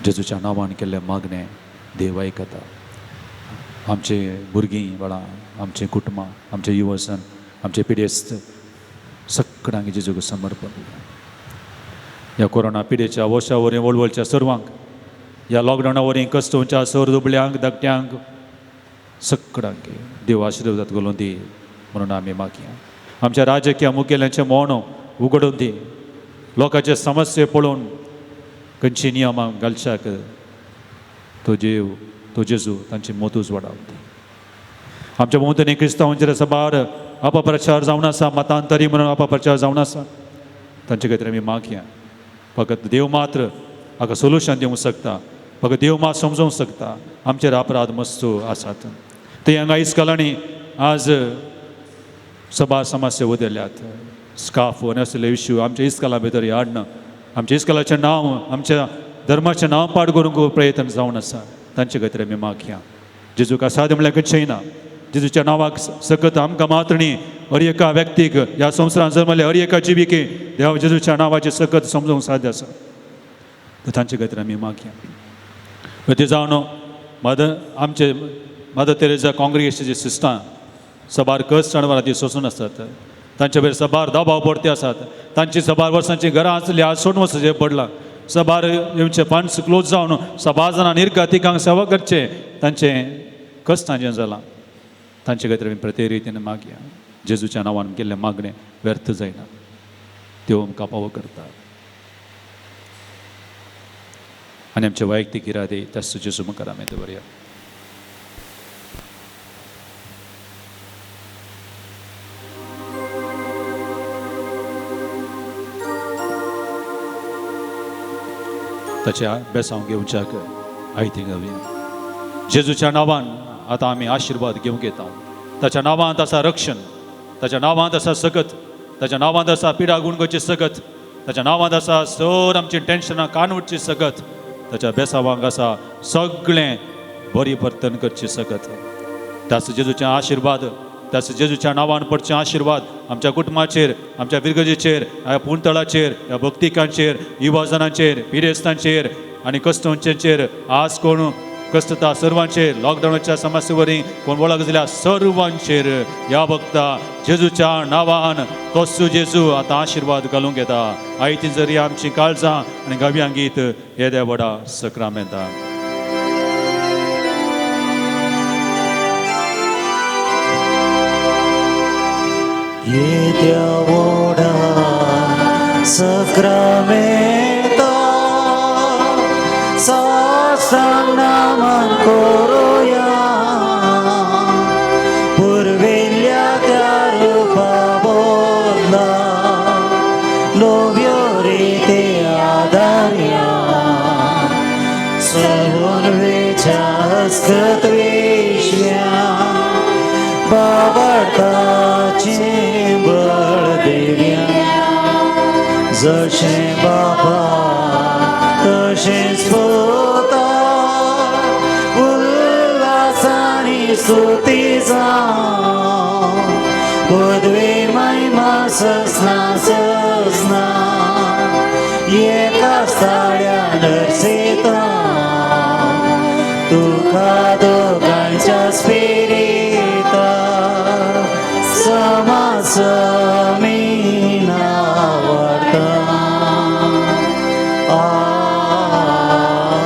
जेजूच्या नांवान केल्लें मागणें देव आयकता. आमचे भुरगीं बाळां, आमचें कुटुंबां, आमचे युवसन, आमचे पिडेस्त सगळ्यांक जेजूक समर्पण दिया. ह्या कोरोना पिडेच्या वशा वरवीं वळवळच्या सर्वांक, ह्या लॉकडावना वरवीं कश्ट वचच्या सर दुबळ्यांक, धाकट्यांक सगळ्यांक देव आशिर्वाद घालून दी म्हणून आमी मागया. आमच्या राजकीय मुखेल्यांचें मौन उगडून दी. लोकांचे समस्ये पळोवन खंयची नियमां घालच्याक तो जेव, तो जेजू तांची मोतूच वाडावन दी. आमच्या भोंवतणी क्रिस्तांवांचेर सबार अपप्रचार जावन आसा. मतांतरी म्हणून अपप्रचार जावन आसा. तांचे खातीर आमी मागया. फकत देव मात्र हाका सोल्युशन दिवंक शकता. फकत देव मात समजोवंक शकता. आमचेर अपराध मस्तू आसात. ते हांगा इस्कलांनी आज सभा समस्या उदयल्यात. स्काफ आनी असले इश्यू आमच्या इस्कला भितर हाडना. आमच्या इस्कलाचें नांव, आमच्या धर्माचें नांव पाड करूंक प्रयत्न जावन आसा. तांचे खातीर आमी मागया. जेजूक असाध्य म्हणल्यार खंयचें ना. जेजूच्या नांवाक सकत आमकां मात्र न्ही, हर एका व्यक्तीक, ह्या संवसारांत जल्मल्या हर एका जिविके देव जेजूच्या नांवाचें सकत समजूंक साध्य आसा. तर तांचे खातीर आमी मागया. ते जावन मदर, आमचे मदर तेरेजा कॉंग्रिगेशनाचे सिस्टां सबार कश्ट अणवरां ती सोंसून आसतात. तांचे वयर सबार दबाव पडते आसात. तांची सबार वर्सांची घरां आसली, आज सोडून वचचें पडलां. सबार येवचे फंड्स क्लोज जावन सबार जाणां निर्गतिकांक सेवा करचे तांचें कश्टांचें जालां. तांचे खातीर आमी प्रत्येक रितीन मागया. जेजूच्या नांवान केल्लें मागणें व्यर्थ जायना, त्यो आमकां पावो करता. आनी आमचे वैयक्तीक इरादे त्याच जेजू मुखार आमी दवरया. ताच्या बेसांव घेवच्याक आयती घेवया. जेजूच्या नांवान आतां आमी आशिर्वाद घेवंक येता. ताच्या नांवांत आसा रक्षण, ताच्या नांवांत आसा सकत, ताच्या नांवांत आसा पिडा गुणगोची सकत, ताच्या नांवांत आसा सर आमची टेन्शनां कानूटची सकत, ताच्या बेसावांक आसा सगळें बरी वर्तन करची सकत. त्याच जेजूचे आशिर्वाद, त्याच जेजूच्या नांवान पडचे आशिर्वाद आमच्या कुटुंबाचेर, आमच्या बिरगजेचेर, ह्या पुणतळाचेर, ह्या भक्तिकांचेर, युवाजनांचेर, पिरेस्तांचेर आनी कश्टवंचेर, आज कोण कश्टता सर्वांचेर, लॉकडावनाच्या समस्ये वरवीं कोण वळख जाल्या सर्वांचेर ह्या भक्ता जेजूच्या नांवान तोसू जेजू आतां आशिर्वाद घालूंक येता. आयती जरी आमची काळजां आनी गव्यां गीत येद्या व्हडा सक्रामेंता. येद्या व्हडा सक्रामेंता साष्टांग नमन करुया, पुर्विल्ल्या त्या रुपा बदला लोव्यो रिते आदारया, सगून वेच्या हस्तकत वेश्या बाबडताचें बळ देव्या, जशें बापा तशेंच पुता उल्हासानी स्तुती जावं, पदवी महिमा ससना ससना एका स्थाळ्या नर्सिता तुका दोगांच्या स्पिरिता समासमीना वाडता.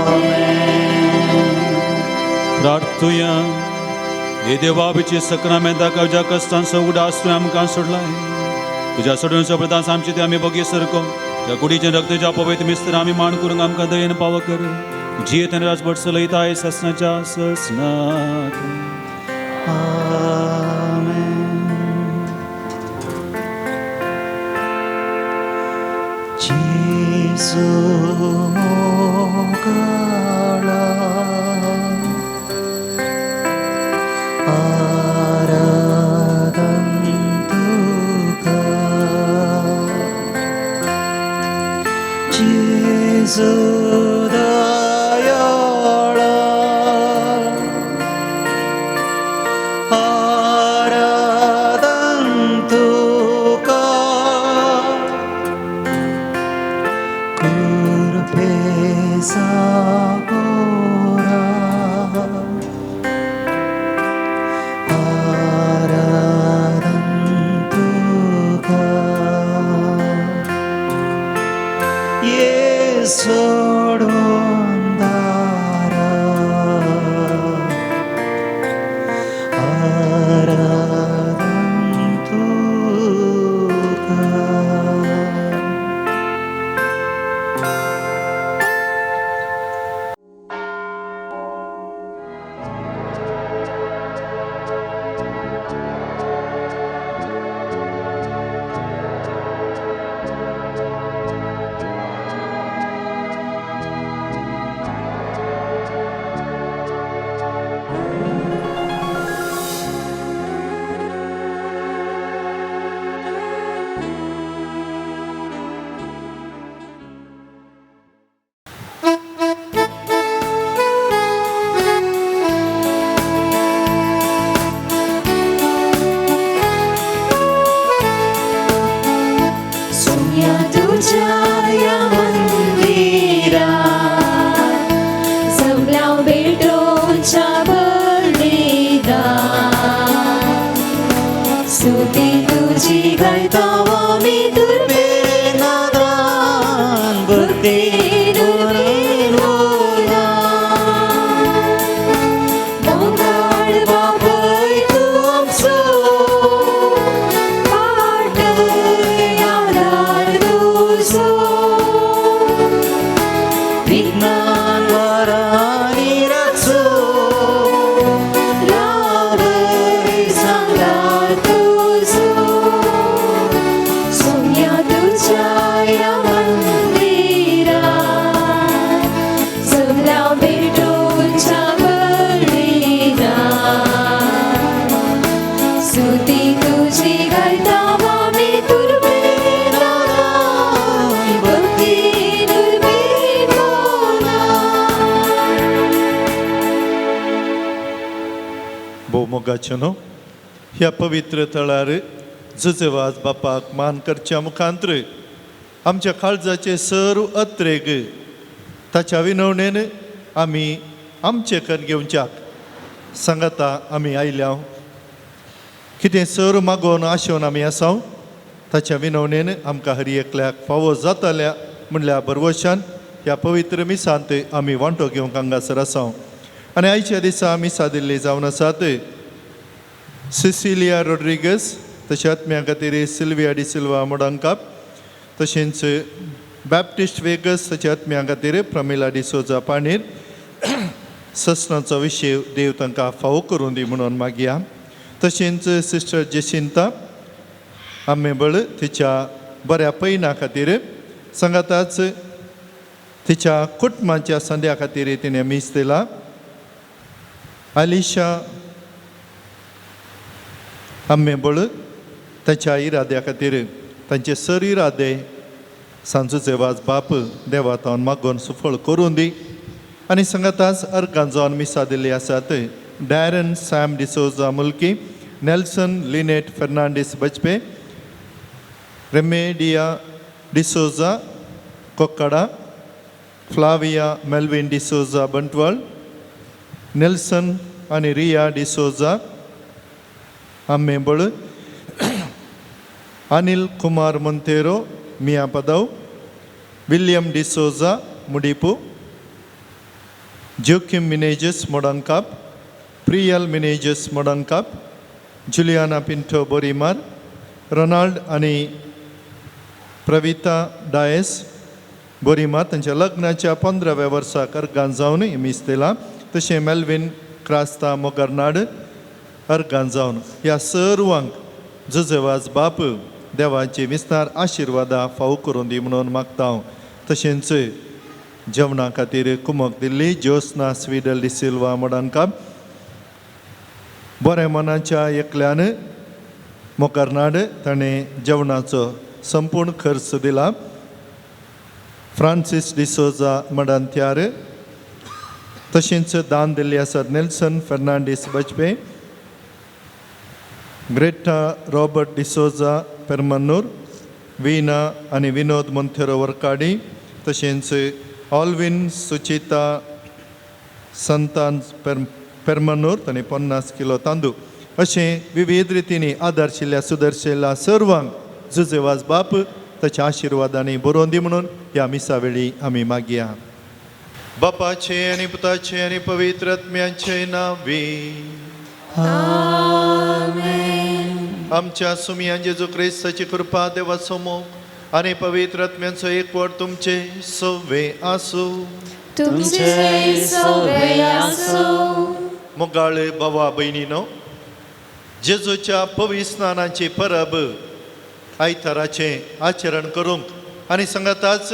आमेन. प्रार्थुया. हे देवा, आमची सक्रामेंता कवजा कश्टांचो उडास तुवें आमकां सोडलाय. तुज्या सोडून प्रदास आमचे ते आमी बगी सरको ज्या कुडीचें रक्तच्या पवित्र मिस्तर आमी मान करूंक आमकां दयेन पावो कर. जियेत आनी राजभट चलयताय ससनाच्या ससनाक. आमेन. जेजू मोगाळा आराधन तुका, जेजू दयाळा आराधन तुका, कृपेचा गोरा आराधन तुका, ये सोडून दारा आराधन तुका. सोन्या तुझ्या या मंदिरात जमल्या भेटोच्या बलिदान, स्तुती तुझी गायता आमी दुर्बे नादान भक्ती भोवमोगाचें न्हू ह्या पवित्र थळार जुजेवाज बापाक मान करच्या मुखांत्र आमच्या काळजाचे सर्व अत्रेग ताच्या विनवणेन आमी आमचे कर घेवच्याक सांगाता आमी आयल्या. कितें सर्व मागोवन आशेवन आमी आसाव ताच्या विनवणेन आमकां हर एकल्याक फावो जाताल्या म्हणल्या बरवशान ह्या पवित्र मिसांत आमी वांटो घेवंक हांगासर आसाव. आनी आयच्या दिसा मिसा दिल्ली जावन आसात सिसिलिया रोड्रिगस, तशें आत्म्या खातीर सिल्विया डिसिल्वा मोडंकाप, तशेंच बॅप्टिस्ट वेगस ताच्या आत्म्या खातीर प्रमिला डिसोजा पाणीर. ससनाचो विशय देव तांकां फावो करूं दी म्हणून मागया. तशेंच सिस्टर जेसिंता आंबेबळ तिच्या बऱ्या पयना खातीर सांगाताच तिच्या कुटुंबाच्या संद्या खातीर तिणें मीस दिला. आलिशा आंबेबळ ताच्या इराद्या खातीर तांचे सर इरादे सांजूचे वाज बाप देवा मागोवन सुफळ करूं दी. आनी सांगाताच अर्गां जावन मिसा दिल्ली आसात Darren Sam D'Souza Mulki, Nelson Linet Fernandes Bajpe, Remedia D'Souza Kokkada, Flavia Melvin D'Souza Bantwal, Nelson आनी रिया डिसोजा आंबेबळ, अनिल कुमार मोंतेरो मिया पदव, William D'Souza Mudipu, Joachim Menezes Modankap, Priyal Menezes Modankap, Juliana Pinto Borimar, Ronald आनी प्रविता डायस बोरीमार तांच्या लग्नाच्या 15व्या वर्सा अर्गान जावन मीस दिला. तशें मेल्विन क्रास्ता मोगरनाड अर्गान जावन. ह्या सर्वांक जुजेवाज बाप देवाची विस्तार आशिर्वादा फावो करूं दी म्हणून मागता हांव. तशेंच जेवणा खातीर कुमक दिल्ली ज्योत्स्ना स्वीडल डिसिल्वा मोडांकाप, बऱ्या मनाच्या एकल्यान मोकरनाड ताणें जेवणाचो संपूर्ण खर्च दिला. फ्रांसीस डिसोजा मडांत्यार. तशेंच दान दिल्ली आसात Nelson Fernandes Bajpe, Greta Robert D'Souza Permanur, Veena आनी विनोद मोंतेरो वरकाडी, तशेंच ऑलविन सुचिता संतान पेरमनूर तांणी 50 किलो तांदूळ. अशें विविध रितींनी आदर्शिल्ल्या सुदर्शिल्ल्या सर्वांक जुजेवाज बाप ताच्या आशिर्वादांनी बरोवन दी म्हणून ह्या मिसा वेळी आमी मागया. बापाचे आनी पुताचे आनी पवित्र आत्म्याचे नांवी. आमच्या सुमयान जेजू क्रिस्ताची कृपा, देवाचो मोग आनी पवित्र आत्म्यांचो एकवट तुमचे सवे आसूं. तुमचे सवे आसूं. मोगाळ बाबा भयणीनो, जेजूच्या पवित्र स्नानाची परब आयताराचें आचरण करूंक आनी सांगाताच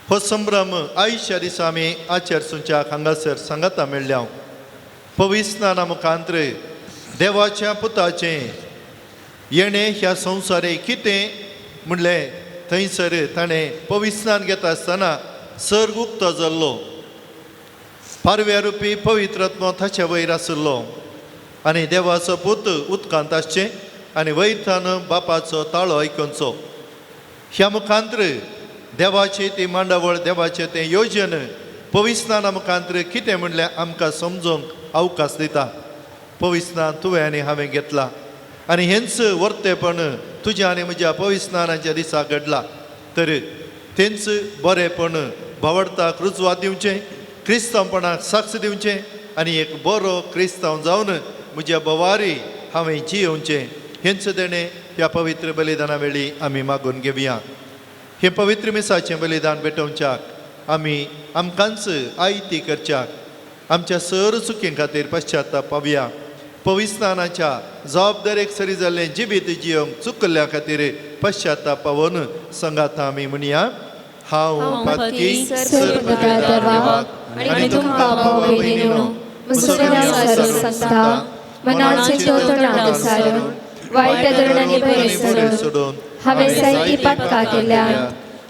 हो संभ्रम आयच्या दिसा आमी आचरसुंच्याक हांगासर सांगाता मेळ्ळ्या. पवित्र स्नाना मुखांत्र देवाच्या पुताचें येणें ह्या संवसारे कितें म्हणलें थंयसर ताणें पवित्र स्नान घेता आसतना सर्ग उक्तो जाल्लो, पारव्या रुपी पवित्र आत्मो ताचे वयर आशिल्लो आनी देवाचो पूत उदकांत आसचें आनी वयतान बापाचो ताळो आयकुचो. ह्या मुखांत्र देवाची ती मांडावळ, देवाचें तें योजन पवित्र स्नाना मुखांत्र कितें म्हणल्यार आमकां समजूंक अवकाश दिता. पवित्र स्नान तुवें आनी हांवें घेतला आनी हेंच वर्तेपण तुज्या आनी म्हज्या पवित्र स्नानाच्या दिसा घडला. तर तेंच बरेपण भावडताक रुजवात दिवचें, क्रिस्तांवपणाक साक्ष दिवचें आनी एक बरो क्रिस्तांव जावन म्हज्या बवारी हांवें जियोवचें हेंच देणें ह्या पवित्र बलिदाना वेळी आमी मागून घेवया. हें पवित्र मिसाचें बलिदान भेटोवच्याक आमी आमकांच आयती करच्याक आमच्या सर चुकीं खातीर पश्चाताप पावया. पवित्र स्नानाच्या जबाबदारेक सरी जाल्लें जिवीत जियोवंक चुकल्ल्या खातीर पश्चाताप पावोवन संगात आमी म्हणया, हांव पातकी सर्वप्रकार देवाक आनी तुमकां भाव भयणीनो मुसलमान मनाचे चोतणां सारून वायट धरणांनी भरे सोडून हांवें जायती पातकां केल्या.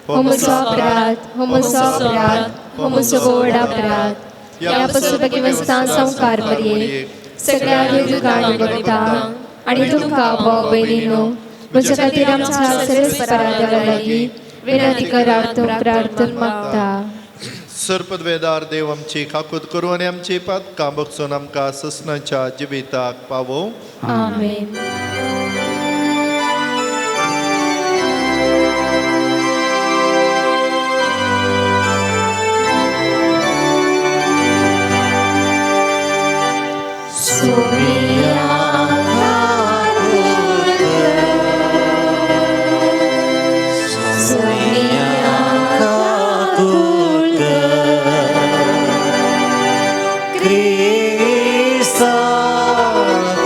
हो म्हजो अपराध, हो म्हजो अपराध, हो म्हजो व्हड अपराध. ह्या पसून संवकार पर्ये सगळ्या देवदूतांक भक्तांक आनी तुमकां भाव भयणीनो म्हज्या खातीर आमच्या सर्वेस्परा देवा लागीं विनंती करात प्रार्थना मागता. सर्पदवेदार देव आमची काकूत करूं आनी आमची पातकां बगसून आमकां ससनाच्या जिविताक पावोवं. आमेन. क्रिस्ता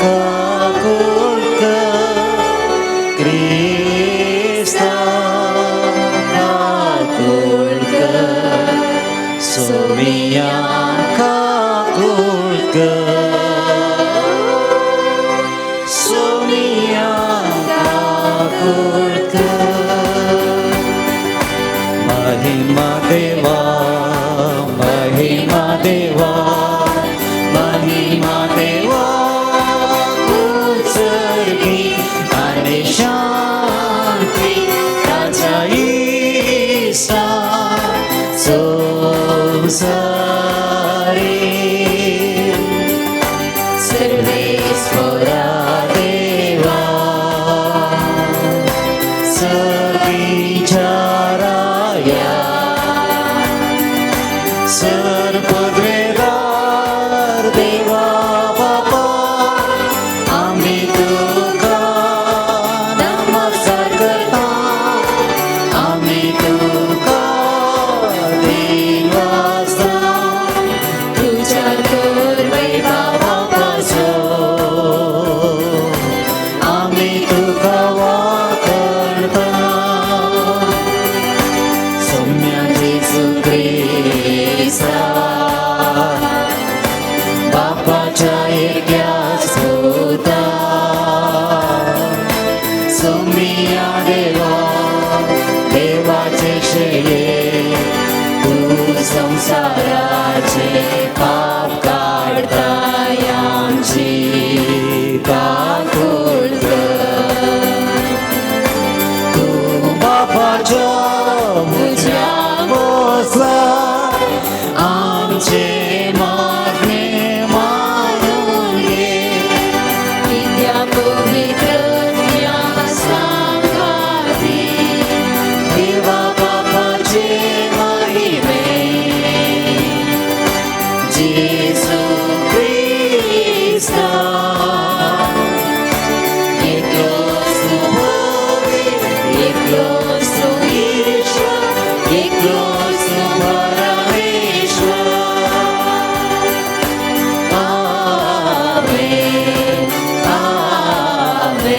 काकूळ कर, क्रिस्ता काकूळ कर, सोमिया काकूळ कर, सोमिया काकूळ कर. महिमा देवा, महिमा देवा, महिमा देवा, उत्सर्गी आणि शांती ताच्या इसा संसारी. सर्वेस्परा देवा, सर्विचाराया, सर्पद्वेदार देवा बापा, आम्ही तुका नमस्कार करता, आम्ही तुका देवासा, तुझ्या बापाचो, आम्ही तुका वाकरता. सौम्य जेजू क्रिस्ता, बापाच्या एकट्याच पुता, सौम्या देवा, देवाचे शेये, तू संसाराचे पाप काढताय, आमची काकूळ कर. तू बापाच्या उजव्या बसला, आमचे मागणे मानून घे. विद्या पवित्र सांगाती देवा बापाचे महिमे, जेजू क्रिस्ता, एकलोच तू पवित्र, एकलोच तू ईश्वर, एकलोच तू परमेश्वर. आमेन, आमेन,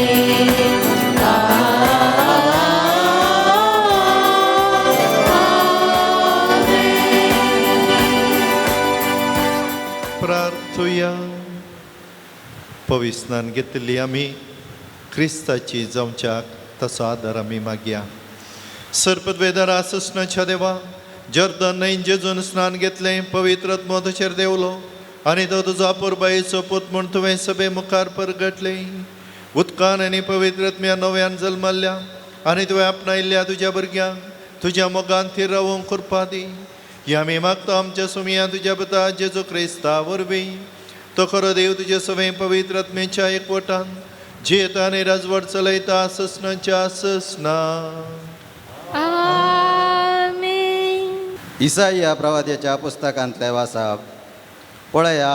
प्रार्थुया. पविस्नान घेतिल्ली आमी क्रिस्ताची जावच्याक तसो आदार आमी मागया. सर्पद्वेदार आसनाच्या देवा, जर्दन न्हंयेन जेजून स्नान घेतलें, पवित्र आत्मो तुजेर देंवलो आनी तो तुजो अपुरबायेचो पूत म्हूण तुवें सभे मुखार परगटलें. उदकान आनी पवित्र आत्म्या नव्यान जल्मल्ल्या आनी तुवें आपणायल्ल्या तुज्या भुरग्यांक तुज्या मोगान थीर रावूंक कृपा दी. ही आमी मागता आमच्या सुमया तुज्या पुता जेजू क्रिस्ता वरवीं. तो खरो देव तुजे सवें पवित्र आत्मेच्या एकवटान जियेता आनी राजवट चलयता ससनाच्या ससना. आमेन. इसाई ह्या प्रवाद्याच्या पुस्तकांतलें वाचप. पळया,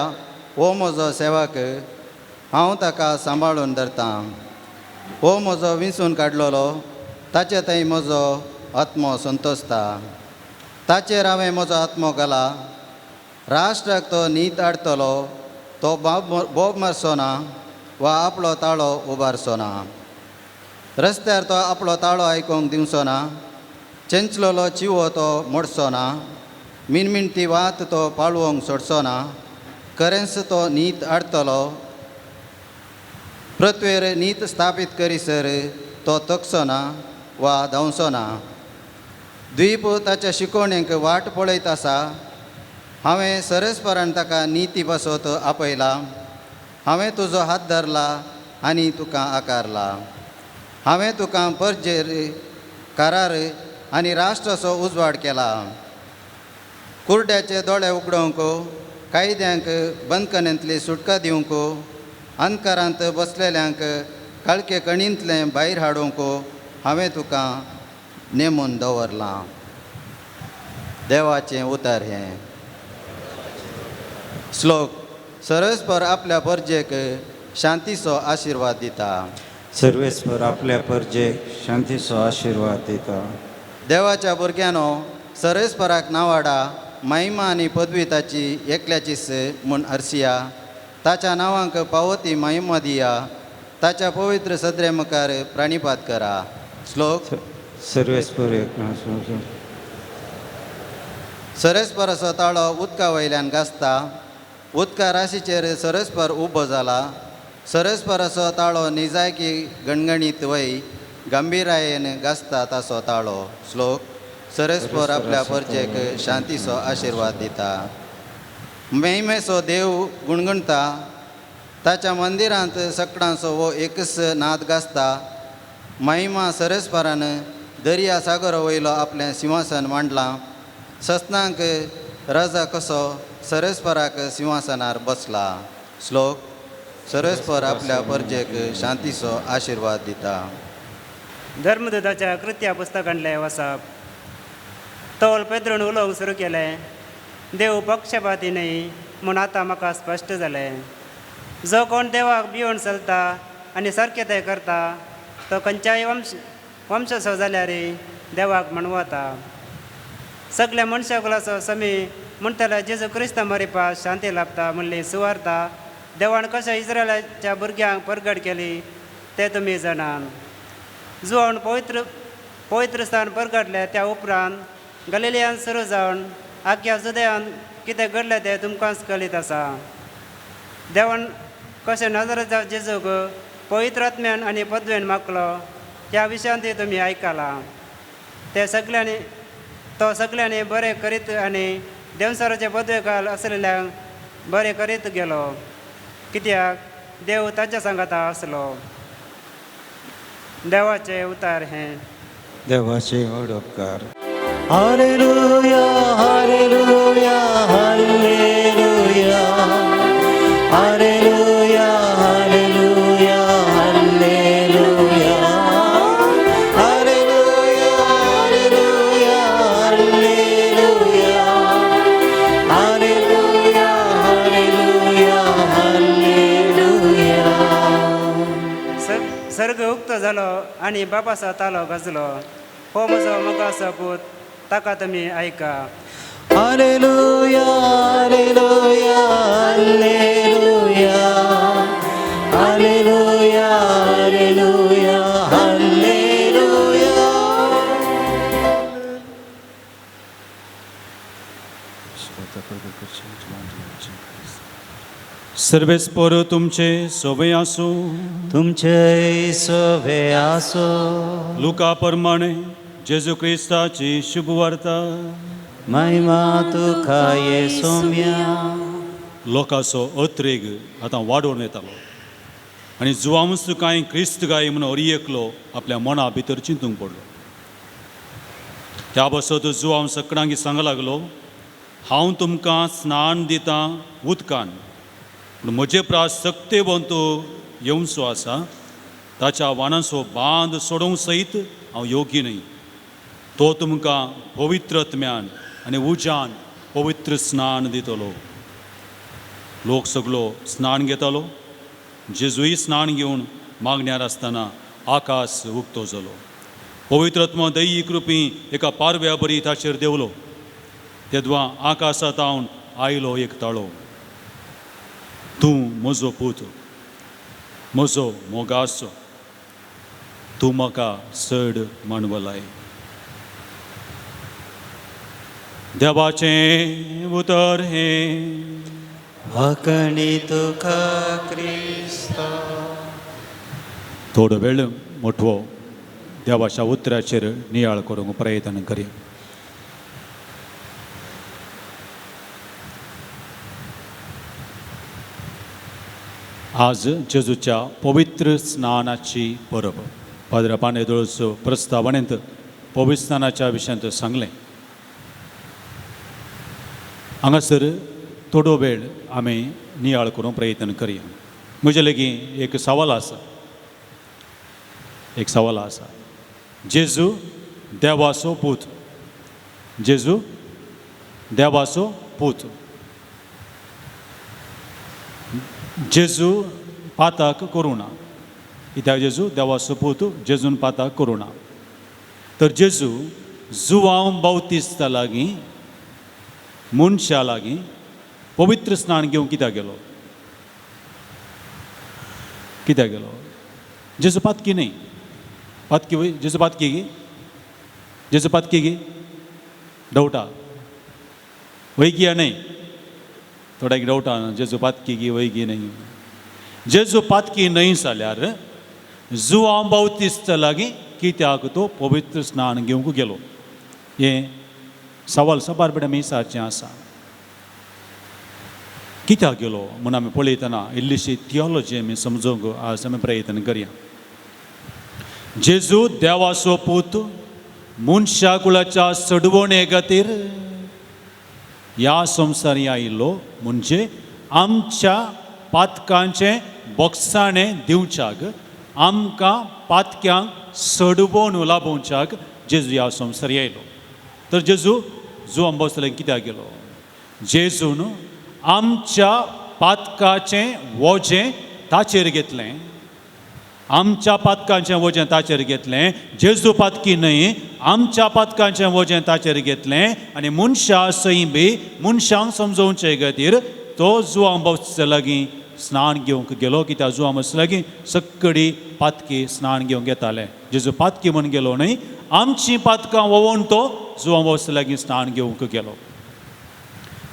हो म्हजो सेवक, हांव ताका सांबाळून धरतां. हो म्हजो विंचून काडलेलो, ताचे थंय म्हजो आत्मो संतोसता. ताचेर हांवें म्हजो आत्मो घाला. राष्ट्राक तो नीत हाडटलो. तो बोब मारचो ना वा आपलो ताळो उबारचो ना. रस्त्यार तो आपलो ताळो आयकूंक दिवचो ना. चेंचलोलो चिवो तो मोडचो ना. मिणमिणती वात तो पाळोवंक सोडचो ना. खरेंच तो नीत हाडटलो. पृथ्वेर नीत स्थापीत करीसर तो थकचो ना वा धांवचो ना. द्वीप ताच्या शिकोवणेक वाट पळयत आसा. हांवें सरसपरान ताका निती पासत आपयला. हांवें तुजो हात धरला आनी तुका आकारला. हांवें तुका परजेर कारार आनी राष्ट्राचो उजवाड केला. कुर्ड्याचे दोळे उगडोवंक, कायद्यांक बंदखणींतली सुटका दिवंक, अंधकारांत बसलेल्यांक काळखे कणींतलें भायर हाडूंक हांवें तुका नेमून दवरलां. देवाचें उतर हें. श्लोक. सरस्पर आपल्या परजेक शांतीचो आशिर्वाद दिता. सर्वेस्पर आपल्या परजेक शांतीचो आशिर्वाद दिता. देवाच्या भुरग्यांनो, सरस्पराक नावाडा, महिमा आनी पदवी ताची एकल्याचीच म्हूण हरसिया. ताच्या नांवांक पावो ती महिमा दिया. ताच्या पवित्र सदरे मुखार प्राणिपात करा. श्लोक. सर्वेस्पर एक सरस्पराचो ताळो उदका वयल्यान गाजता. उदका राशीचेर सरस्पर उबो जाला. सरस्पराचो ताळो निजायकी गणगणीत वय गंभीरायेन गाजता ताचो ताळो. श्लोक. सरस्पर आपल्या परजेक शांतीचो आशिर्वाद दिता. महिमेचो देव गुणगुणता. ताच्या मंदिरांत सकडांचो हो एकच नाद गाजता. महिमा सरस्परान दर्या सागरा वयलो आपलें सिंहासन मांडलां. ससनांक रजा कसो सरस्पराक सिंहासनार बसला. श्लोक. सरस्पर आपल्या परजेक शांतीचो आशिर्वाद दिता. धर्मदूताच्या कृत्या पुस्तकांतलें वसप. तोल पेद्रून उलोवंक सुरू केलें, देव पक्षपाती न्हय म्हूण आतां म्हाका स्पश्ट जालें. जो कोण देवाक भिवन चलता आनी सारकें तें करता तो खंयच्याय वंशाचो जाल्यार देवाक म्हणवता. सगल्या मनशा कुलाचो समी म्हणटल्या जेजू क्रिस्ता मरिपा शांती लाभता म्हणली सुवार्ता देवान कशें इस्रायलाच्या भुरग्यांक परगट केली तें तुमी जाणात. जुवान पवित्र पवित्र स्थान परगटलें त्या उपरांत गलिलियान सुरू जावन आख्या जुदयान कितें घडलें तें तुमकांच कळीत आसा. देवान कशें नजरेच्या जेजूक पवित्र आत्म्यान आनी पदवेन मागलो ह्या विशयांतूय तुमी आयकलां. ते सगल्यांनी तो सगल्यांनी बरें करीत आनी देंवचाराचे पदवेकाल आसलेल्यांक बरें करीत गेलो, कित्याक देव ताच्या सांगाता आसलो. देवाचें उतार हें. देवाचे व्हड उपकार. Hallelujah, hallelujah, hallelujah, hallelujah, hallelujah, hallelujah, hallelujah, hallelujah, hallelujah, hallelujah, hallelujah. सर्ग उक्तो जालो आनी बापाचो तालो गजलो. हो म्हजो मोगाचो पूत, ताका तुमी आयका. Hallelujah, hallelujah, hallelujah, hallelujah, hallelujah, hallelujah. सर्वेस्पर तुमचे सोबे आसूं. तुमचे सोबे आसो. लुका प्रमाणे जेजू क्रिस्ताची शुभवार्ता. महिमा तुका येसोम्या. लोकांचो अत्रेग आतां वाडोवन येतालो आनी जुवांस कांय क्रिस्त गाय म्हणून हरी एकलो आपल्या मना भितर चिंतूंक पडलो. त्या बसत जुवांव सकडांगी सांग लागलो, हांव तुमकां स्नान दितां उदकान, पूण म्हजे प्रास सक्तेवंत येवचो आसा, ताच्या वानांचो बांद सोडोवंक सयत हांव योग्य न्हय. तो तुमकां पवित्र आत्म्यान आनी उज्यान पवित्र स्नान दितलो. लोक सगलो स्नान घेतालो. जेजूय स्नान घेवन मागण्यार आसतना आकाश उक्तो जालो. पवित्र आत्मो दैयीक रुपी एका पारव्या बरी ताचेर देंवलो. तेदवा आकाशांत आयलो एक ताळो, तूं म्हजो पूत, म्हजो मोगाचो, तूं म्हाका चड मानवलाय. देवाचें उतर हें. वाकणी तुका क्रिस्ता. थोडो वेळ मोठो देवाच्या उतराचेर नियाळ करूंक प्रयत्न करया. आज जेजूच्या पवित्र स्नानाची परब. पाद्रा पानेदोळचो प्रस्तावनेंत पवित्र स्नानाच्या विशयांत सांगलें. हांगासर थोडो वेळ आमी नियाळ करूंक प्रयत्न करया. म्हजे लागीं एक सवाल आसा, एक सवाल आसा. जेजू देवाचो पूत, जेजू देवाचो पूत, जेजू पाताक करूं ना. कित्याक जेजू देवाचो पूत, जेजून पाताक करूं ना. तर जेजू जुवांव बावतिस्ता लागीं, मनशा लागीं पवित्र स्नान घेवंक कित्याक गेलो? कित्याक गेलो? जेजू पातकी न्हय. पातकी वय? जेजू पातकी गी? जेजू पातकी गी? डवटा वय गी या न्हय? थोड्याक डवटा जेजू पातकी गी वय गी न्हय. जेजू पातकी न्हय जाल्यार जुवांव बावतिस्त लागीं कित्याक तो पवित्र स्नान घेवंक गेलो? हें सवाल साबार बेट आमी विचारचें आसा. कित्याक गेलो म्हूण आमी पळयतना इल्लीशी थियोलॉजी आमी समजूंक आज आमी प्रयत्न करया. जेजू देवाचो पूत मनशा कुळाच्या सडवणे खातीर ह्या संवसारी आयिल्लो, म्हणजे आमच्या पातकांचें बोगसाणें दिवच्याक, आमकां पातक्यांक सडवण लाभोवच्याक जेजू ह्या संवसारी आयलो. तर जेजू जुवां बसले कित्याक गेलो? जेजून आमच्या पातकाचें वजें ताचेर घेतलें, आमच्या पातकांचें वजें ताचेर घेतलें. जेजू पातकी न्हय, आमच्या पातकांचें वजें ताचेर घेतलें आनी मनशा सय बी मनशांक समजोवचे खातीर तो जुवां बसचे लागीं स्नान घेवंक गेलो. कित्याक जुवां बसचे लागीं सक्कडी पातकी स्नान घेवंक येताले. जेजू पातकी म्हूण गेलो न्हय, आमचीं पातकां वोवोन तो जुवां बसचे लागीं स्नान घेवंक गेलो.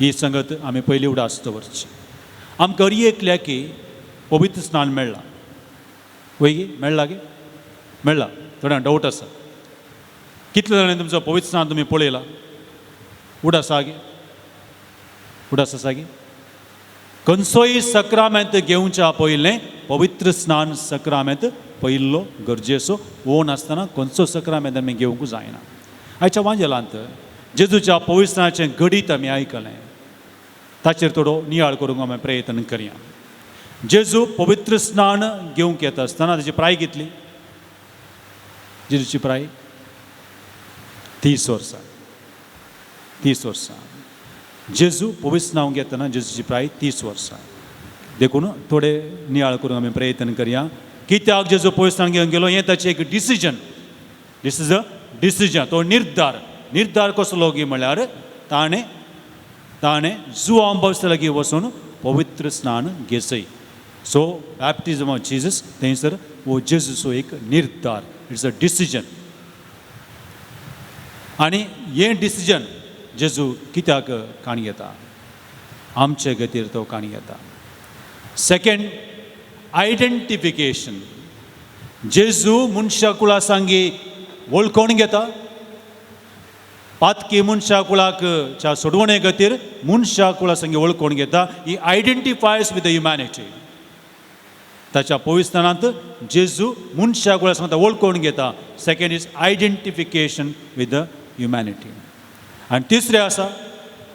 ही संगत आमी पयली उडास दवरची. आमकां हर एकल्याकी पवित्र स्नान मेळ्ळां वय? मेळ्ळा गे? मेळ्ळा? थोड्यांक डावट आसा. कितले जाणांनी तुमचो पवित्र स्नान तुमी पळयला? उडास आसा गे? उडास आसा गे? खंयचोय सक्रामेंत घेवच्या पयलें पवित्र स्नान सक्रामेंत पयल्लो गरजेचो. वो नासतना खंयचो सक्रामेंत आमी घेवंक जायना. आयच्या वांजेलांत जेजूच्या पवित्र स्नानाचें घडीत आमी आयकलें, ताचेर थोडो नियाळ करूंक आमी प्रयत्न करया. जेजू पवित्र स्नान घेवंक येता आसतना ताची प्राय कितली? जेजूची प्राय 30 वर्सां, 30 वर्सां. जेजू पवित्र स्नान घेतना जेजूची प्राय 30 वर्सां. देखून थोडे नियाळ करूंक आमी प्रयत्न करया. कित्याक जेजू पवित्र स्नान घेवंक गेलो हें ताचें एक decision. This is a decision. तो निर्धार. निर्धार कसलो गी म्हळ्यार ताणें ताणें जुवां बावतिस्ता लागीं वचून पवित्र स्नान घेसय. सो बॅप्टिजम ऑफ जिजस थंयसर हो जेजूचो एक निर्धार. It's a decision. आनी हें डिसिजन जेजू कित्याक काण घेता? आमचे खातीर तो काण घेता. Second, identification. जेजू मनशा कुळा सांगी वळखोण घेता. पातकी मनशा कुळाक च्या सोडवणे खातीर मनशा कुळा संगी वळखोण घेता. He identifies with the humanity. ताच्या पवित्रस्नानांत जेजू मनशा कुळा सांगता वळखोण घेता. Second is identification with the humanity. आनी तिसरें आसा,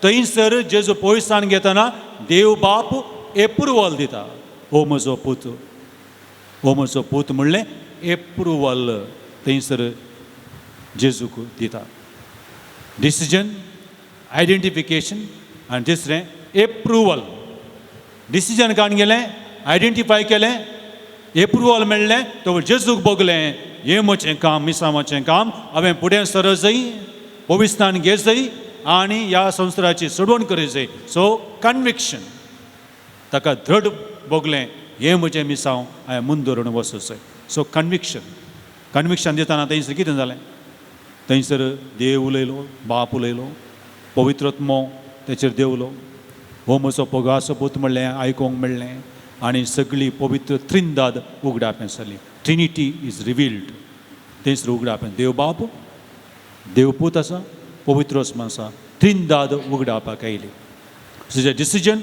थंयसर जेजू पवित्रस्नान घेतना देव बाप एप्रुवल दिता. हो म्हजो पूत, हो म्हजो पूत म्हणलें एप्रुवल थंयसर जेजूक दिता. डिसिजन, आयडेंटिफिकेशन आनी तिसरें एप्रुवल. डिसिजन काडून गेलें, आयडेंटिफाय केलें, एप्रुवल मेळ्ळें, तो जेजूक भोगलें हें म्हजें काम, मिसामाचें काम, हांवें फुडें सरजय, पवित्रस्नान घेजय आनी ह्या संवसाराची सोडवण करीजय. सो कन्विक्शन, ताका दृढ भोगलें हें म्हजें मिसांव, हांवें मुंदरून वचूचें. So conviction. कन्विक्शन दितना थंयसर कितें जालें? थंयसर देव उलयलो, बाप उलयलो, पवित्रत्मो तेचेर देवलो, हो म्हजो पोगाचो पूत म्हणलें आयकोंक मेळ्ळें आनी सगळी पवित्र त्रिंदाद उगडापें जाली. Trinity is revealed थंयसर उगडापें. देव बाप, देवपूत आसा, पवित्र आत्मा आसा, त्रिंदाद उगडापाक आयली. So decision,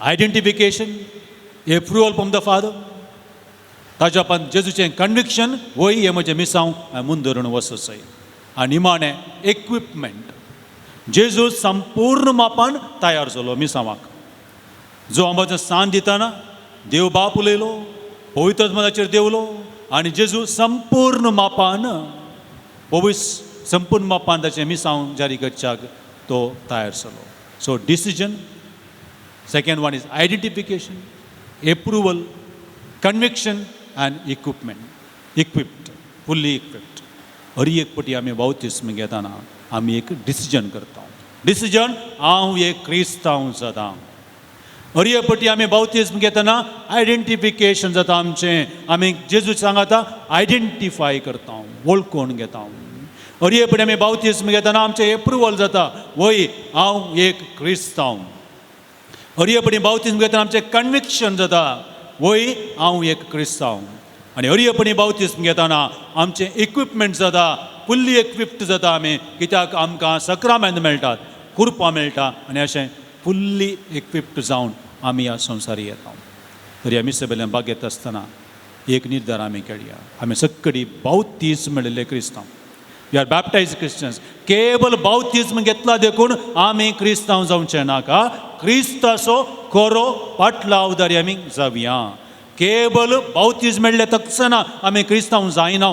identification. Approval from the father, ताज्या उपरांत जेजूचें कन्विक्शन, वय हें म्हजें मिसांव हांवें मुंदरून वचसय, आनी निमाणें इक्विपमेंट. जेजू संपूर्ण मापान तयार जालो मिसांवाक. जो आंबाचो सान दिताना देव बाप उलयलो, पवित्र आत्म्याचेर देवलो आनी जेजू संपूर्ण मापान पवित्र संपूर्ण मापान ताचें मिसांव जारी करच्याक तो तयार जालो. So decision, second one is identification, approval, conviction and equipment, equipped, fully equipped. हर एक पटी आमी बावतिस्म घेताना आमी एक डिसिजन करता. डिसिजन, हांव एक क्रिस्तांव जाता. हर एक पटी आमी बावतिस्म घेतना आयडेंटिफिकेशन जाता आमचें. आमी जेजू सांगाता आयडेंटिफाय करता, वळखून घेता. हर एक पटी आमी बावतिस्म घेतना आमचें एप्रुवल जाता, वय हांव एक क्रिस्तांव. हर एक पटी बावतिस्म घेतना आमचें कन्विक्शन जाता, वय हांव एक क्रिस्तांव. आनी हर एक पटी बावतिस्म घेतना आमचें इक्विपमेंट जाता, फुल्ली इक्विप्ड जाता आमी, कित्याक आमकां सक्रामेंत मेळटात, कुरपां मेळटा आनी अशें फुल्ली इक्विप्ड जावन आमी ह्या संवसारी येता. तरी आमी सगळ्यां भाग घेता आसतना एक निर्धार आमी केळया. आमी सक्कडी बावतीस मेळिल्ले क्रिस्तांव. We are baptized Christians. केवल बावतिज्म घेतला देखून आमी क्रिस्तांव जावचे नाका. क्रिस्ताचो खरो पाटलावदारी आमी जावया. केवल बावतीज मेळ्ळे तक्षणा आमी क्रिस्तांव जायना.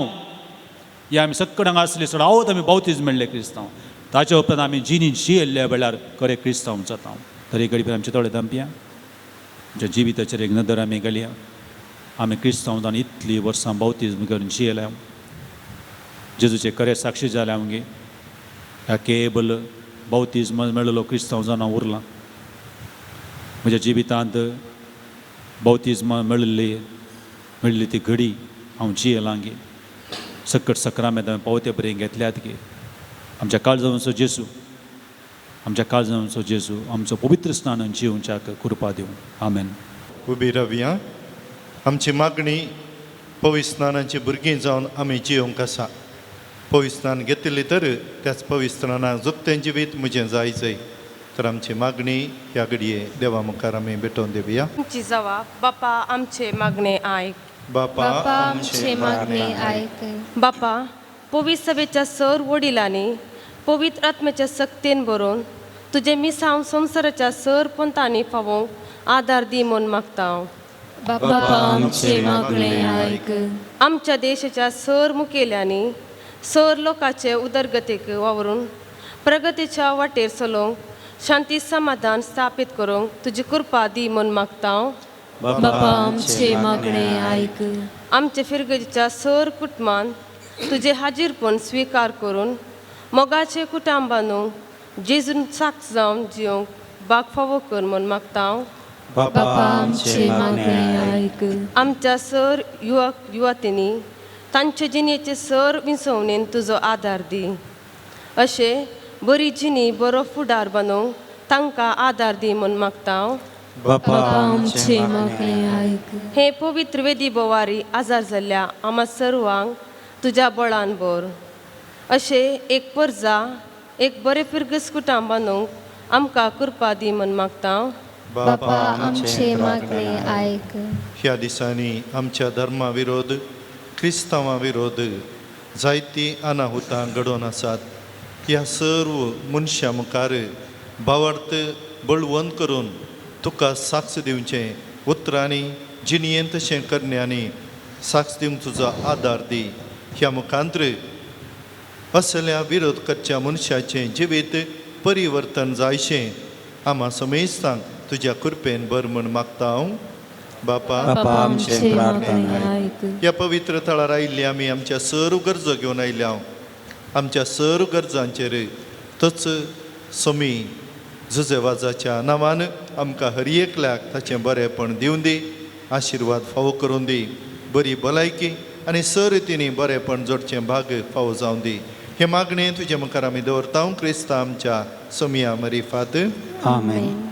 हे आमी सक्कडांक आसले चडावत आमी बावतीज मेळ्ळे क्रिस्तांव. ताच्या उपरांत आमी जिनी जियेल्ल्या वेळार खरे क्रिस्तांव जाता. तरी गरीब आमचे दोळे धांपया. आमच्या जिविताचेर एक नदर आमी घालया. आमी क्रिस्तांव जावन इतलीं वर्सां बावतीज करून जियेल्या, जेजूचे खरे साक्षी जाले आमगे, ह्या केबल बावतीज मेळिल्लो क्रिस्तांव जावन हांव उरलां? म्हज्या जिवितांत बावतीज मेळिल्ली ती घडी हांव जियेलां गे? सकट सक्रामेंत हांवें पावते बरें घेतल्यात गे? आमच्या काळजांचो जेजू, आमच्या काळजांचो जेजू आमचो पवित्र स्नान जिवच्याक कृपा दिवं. आमेन. उबी रावया. आमची मागणी, पविस्नानाची भुरगीं जावन आमी जियोंक आसा. पविस्नान घेतिल्ली तर त्याच पविस्नानाक जोगतें जिवीत म्हजें जायचय. तर आमची मागणी ह्या घडये देवा मुखार आमी भेटोवन दिवया. आमची जवाब. बापा, आमचे मागणे आयक. बापा, बापा, आमचे मागणे आयक. बापा, पवित्र सभेच्या सर वडिलांनी पवित्र आत्म्याच्या सक्तेन बरोवन तुजें मिसांव संवसाराच्या सर पंतांनी पावोवंक आदार दी म्हूण मागता हांव. बापा, आमचे मागणे आयक. आमच्या देशाच्या सर मुखेल्यांनी सर लोकांचे उदरगतीक वावरून प्रगतीच्या वाटेर चलोवंक, शांती समाधान स्थापीत करूंक तुजी कृपा दी म्हूण मागता हांव. बापा, आमचे मागणे आयक. आमचे फिरगजीच्या सर कुटुंबान तुजें हाजीरपण स्विकार करून मोगाचे कुटुंब बांदूंक, जेजून साक्ष जावन जियोंक बाग फावो कर म्हूण मागता हांव. बापा, आमचे मागणे आयक. आमच्या सर युवक युवतींनी तांचे जिणेचे सर विंचवणेन तुजो आदार दी. अशें बरी जिणी, बरो फुडार बांदूंक तांकां आदार दी म्हूण मागता हांव. बापा, आमचे मागणे आयक. हे पवित्र वेदी बोवारी आजार जाल्ल्या आमा सर्वांक तुज्या बळान भर. अशें एक परजा, एक बरें फिरगस कुटां बांदूंक आमकां कृपा दी म्हूण मागता हांव. बापा, आमचे मागणे आयक. ह्या दिसांनी आमच्या धर्मा विरोध, क्रिस्तांवां विरोध जायतीं अनाहुतां घडोवन आसात. ह्या सर्व मनशां मुखार भावार्थ बळवंत करून तुका साक्ष दिवचें, उतरांनी, जिणयेन तशें करण्यांनी साक्ष दिवंक तुजो आदार दी. ह्या मुखांत्र असल्या विरोध करच्या मनशाचें जिवीत परिवर्तन जायशें आमा समेस्तांक तुज्या कृपेन भर म्हूण मागता हांव. बापा, बापा, आमचे मागणे आयक. ह्या पवित्र थळार आयिल्ली आमी आमच्या सर्व गरजो घेवन आयल्या. हांव आमच्या सर्व गरजांचेर तोच समी जुजेवाजाच्या नांवान आमकां हर एकल्याक ताचें बरेंपण दिवन दी, आशिर्वाद फावो करून दी, बरी भलायकी आनी सर रितींनी बरेंपण जोडचें भाग फावो जावन दी. हे मागणें तुजे मुखार आमी दवरता, क्रिस्ता आमच्या सोमिया मरिफात. आमेन.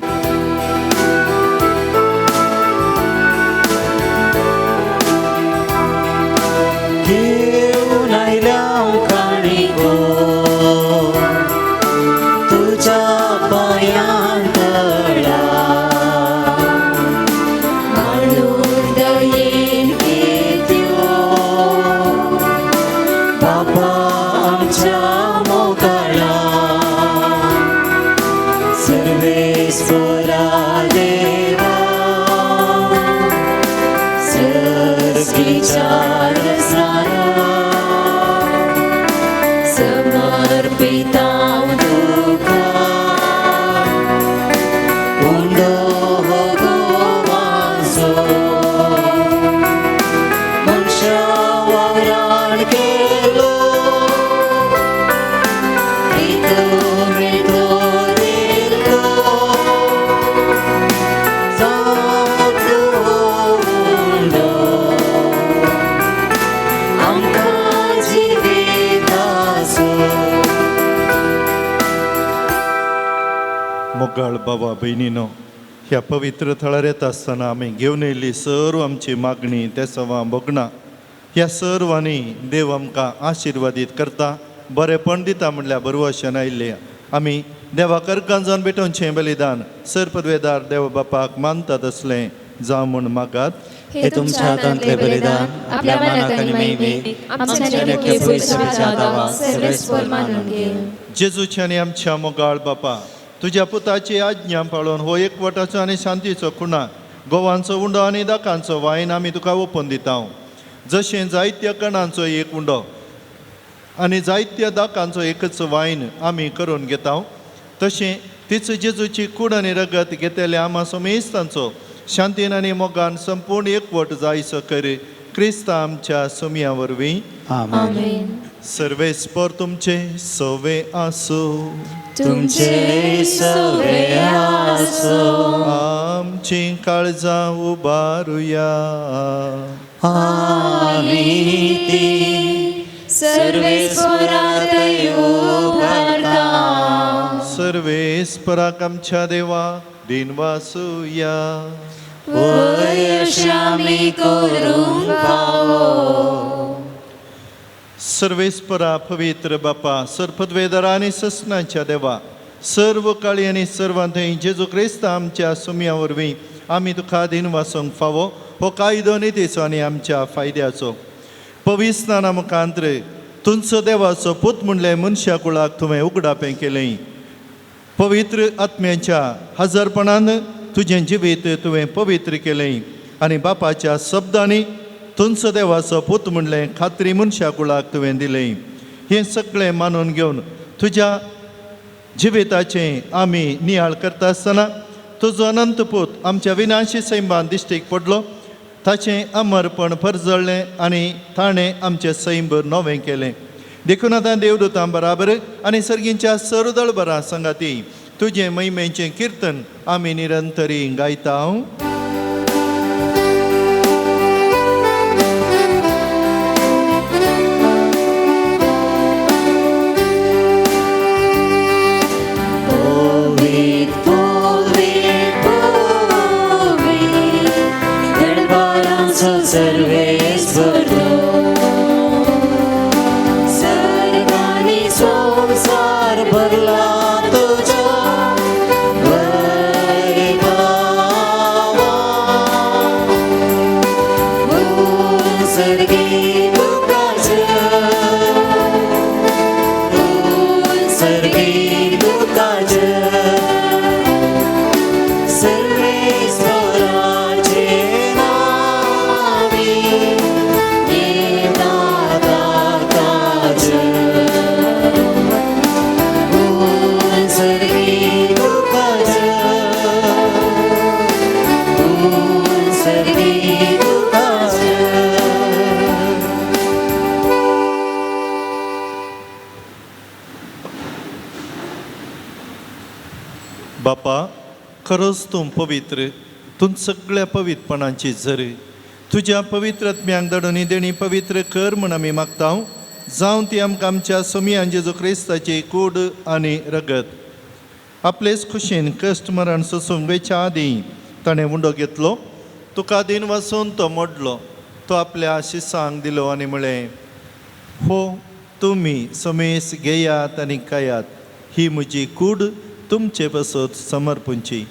घेऊन आयल्या काणिको तुझ्या पांयां तळा. बाबा भयणीनो, ह्या पवित्र थळार येता आसतना आमी घेवन येयल्ली सर्व आमची मागणी तेसवां भोगणां ह्या सर्वांनी देव आमकां आशिर्वादीत करता, बरेंपण दिता म्हणल्यार बरवशन आयिल्लें आमी देवाक अर्गां जावन भेटोवचें बलिदान सर पदवेदार देव बापाक मानतात तसलें जावं म्हूण मागात. हे तुमच्या हातांतले बलिदान आपल्या मानाक आनी महिमेक आमच्या आनी पयसुच्या दावा सर्वेस्पर मानून घे. जेजूच्या आनी आमच्या मोगाळ बापा, तुज्या पुताची आज्ञा पाळून हो एकवटाचो आनी शांतीचो खुणा गोवांचो उंडो आनी दाकांचो वायन आमी तुका ओपून दिता. जशें जायत्या कणांचो एक उंडो आनी जायत्या दाकांचो एकच वायन आमी करून घेता, तशें तीच जेजूची कूड आनी रगत घेतले आमा समेस्तांचो शांतीन आनी मोगान संपूर्ण एकवट जायसो कर क्रिस्ता आमच्या सुमया वरवीं. आमेन. सर्वेस्पर तुमचे सवे आसूं. तुमचे सवे आसूं. आमची काळजां उबारुया. आमी ती सर्वेस्परात उबारता. सर्वेस्पराक आमच्या देवा दिनवासुया. वय आमी करूंक फावो. सर्वेस्परा पवित्र बापा, सरपदवेदरा आनी ससनाच्या देवा, सर्व काळी आनी सर्वांथंय जेजू क्रिस्त आमच्या सुमया वरवीं आमी तुका दिनवासूंक फावो हो कायदो नितीचो आनी आमच्या फायद्याचो. पविस्नाना मुखांत्र तुमचो देवाचो पूत म्हणलें मनशा कुळाक तुवें उगडापें केलें. पवित्र आत्म्याच्या हजारपणान तुजें जिवीत तुवें पवित्र केलें आनी बापाच्या शब्दांनी तुमचो देवाचो पूत म्हणलें खात्री मनशा कुळाक तुवें दिलें. हें सगळें मानून घेवन तुज्या जिविताचें आमी नियाळ करता आसतना तुजो अनंत पूत आमच्या विनाशी सैमान दिश्टीक पडलो, ताचें अमरपण परजळ्ळें आनी ताणें आमचें सैम नवें केलें. देखून आतां देवदूतां बराबर आनी सर्गींच्या सर्वदळ बरां सांगाती तुजें महिमेचें किर्तन आमी निरंतरी गायता. बापा, खरोच तूं पवित्र, तूं सगळ्या पवित्रपणाची झर. तुज्या पवित्र आत्म्यांक धाडून ही देणी पवित्र कर म्हूण आमी मागता. जावं ती आमकां आमच्या सोमयान जेजू क्रिस्ताची कूड आनी रगत. आपलेच खुशेन कश्ट मरण सोसूंक वयच्या आदीं ताणें उंडो घेतलो, तुका दिन वासून तो मोडलो, तो आपल्या शिसांक दिलो आनी म्हळें, हो तुमी समेस घेयात आनी खायात, ही म्हजी कूड तुमचे पासत समर्पणची.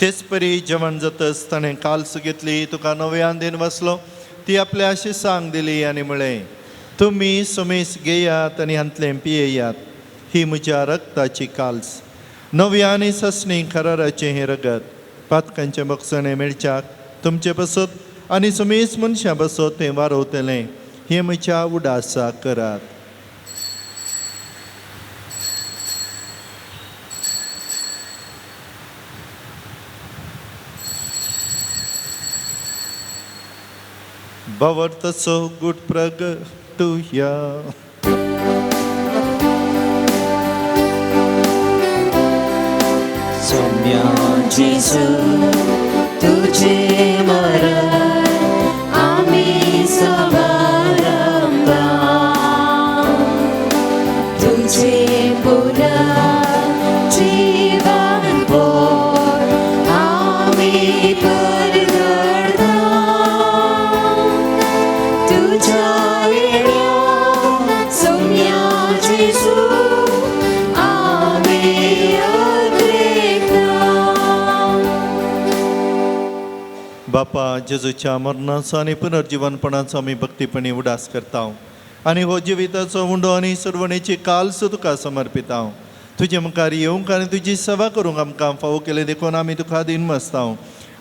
तेच परी जेवण जातच ताणें काल्स घेतली, तुका नव्यान दिन वाचलो, ती आपल्या शिसांक दिली आनी म्हळें, तुमी समेस घेयात आनी हांतलें पियेयात, ही म्हज्या रक्ताची काल्स, नव्या आनी ससणी कराराचें हें रगत, पातकांचें बक्षणें मेळच्याक तुमचे पासत आनी समेस मनशां पासत तें वारवतलें, हें म्हज्या उडासा करात. भावार्थाचो गूट प्रगटुया. सोम्या जेजू तुझे मरण येण्या सोम्या जेजू आमी अग्रेकता. बापा जेजूच्या मरणाचो आनी पुनर्जीवनपणाचो आमी भक्तीपणी उडास करता आनी हो जिविताचो उंडो आनी सरवणेची काल्स तुका समर्पिता. तुजे मुखार येवंक आनी तुजी सेवा करूंक आमकां फावो केलें देखून आमी तुका दिन मसता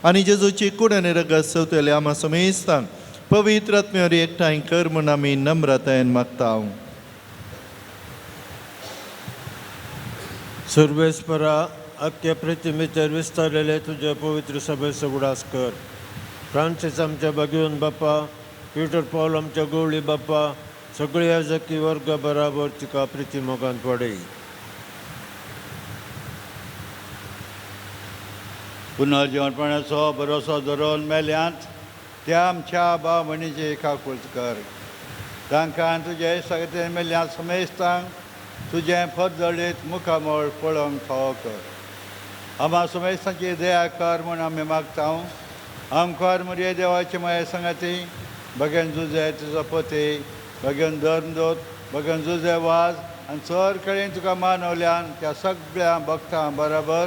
आनी जेजूची कूड आनी रगत सवतले आमा समेस्तांक पवित्र आत्म्यावर एकठांय कर म्हूण आमी नम्रतायेन मागता. सर्वेस्परा अख्ख्या प्रतिमेचेर विस्तारलेले तुजे पवित्र सभेचो उगडास कर. फ्रांसीस आमच्या भगवंत बाप्पा, पिटर पावल आमच्या गवळी बाप्पा, सगळे याजकी वर्ग बराबर तुका प्रिती मोगान पडय. पुनर्जीवनपणाचो भरोसो धरून मेल्यांत त्या आमच्या भाव भयणीची काकूळत कर. तांकां तुजे सगळे मेल्यांत समेस्तांक तुजें फर्जळीत मुखामळ पळोवंक फावो कर. आमा समेस्तांची दया कर म्हूण आमी मागता. आमकार मुरये देवाचे माये संगाती भगन जुजे तुजो पती भगन धर्मदूत भगन जुजे वाज आनी चड कडेन तुका मानवल्यान त्या सगळ्या भक्तां बराबर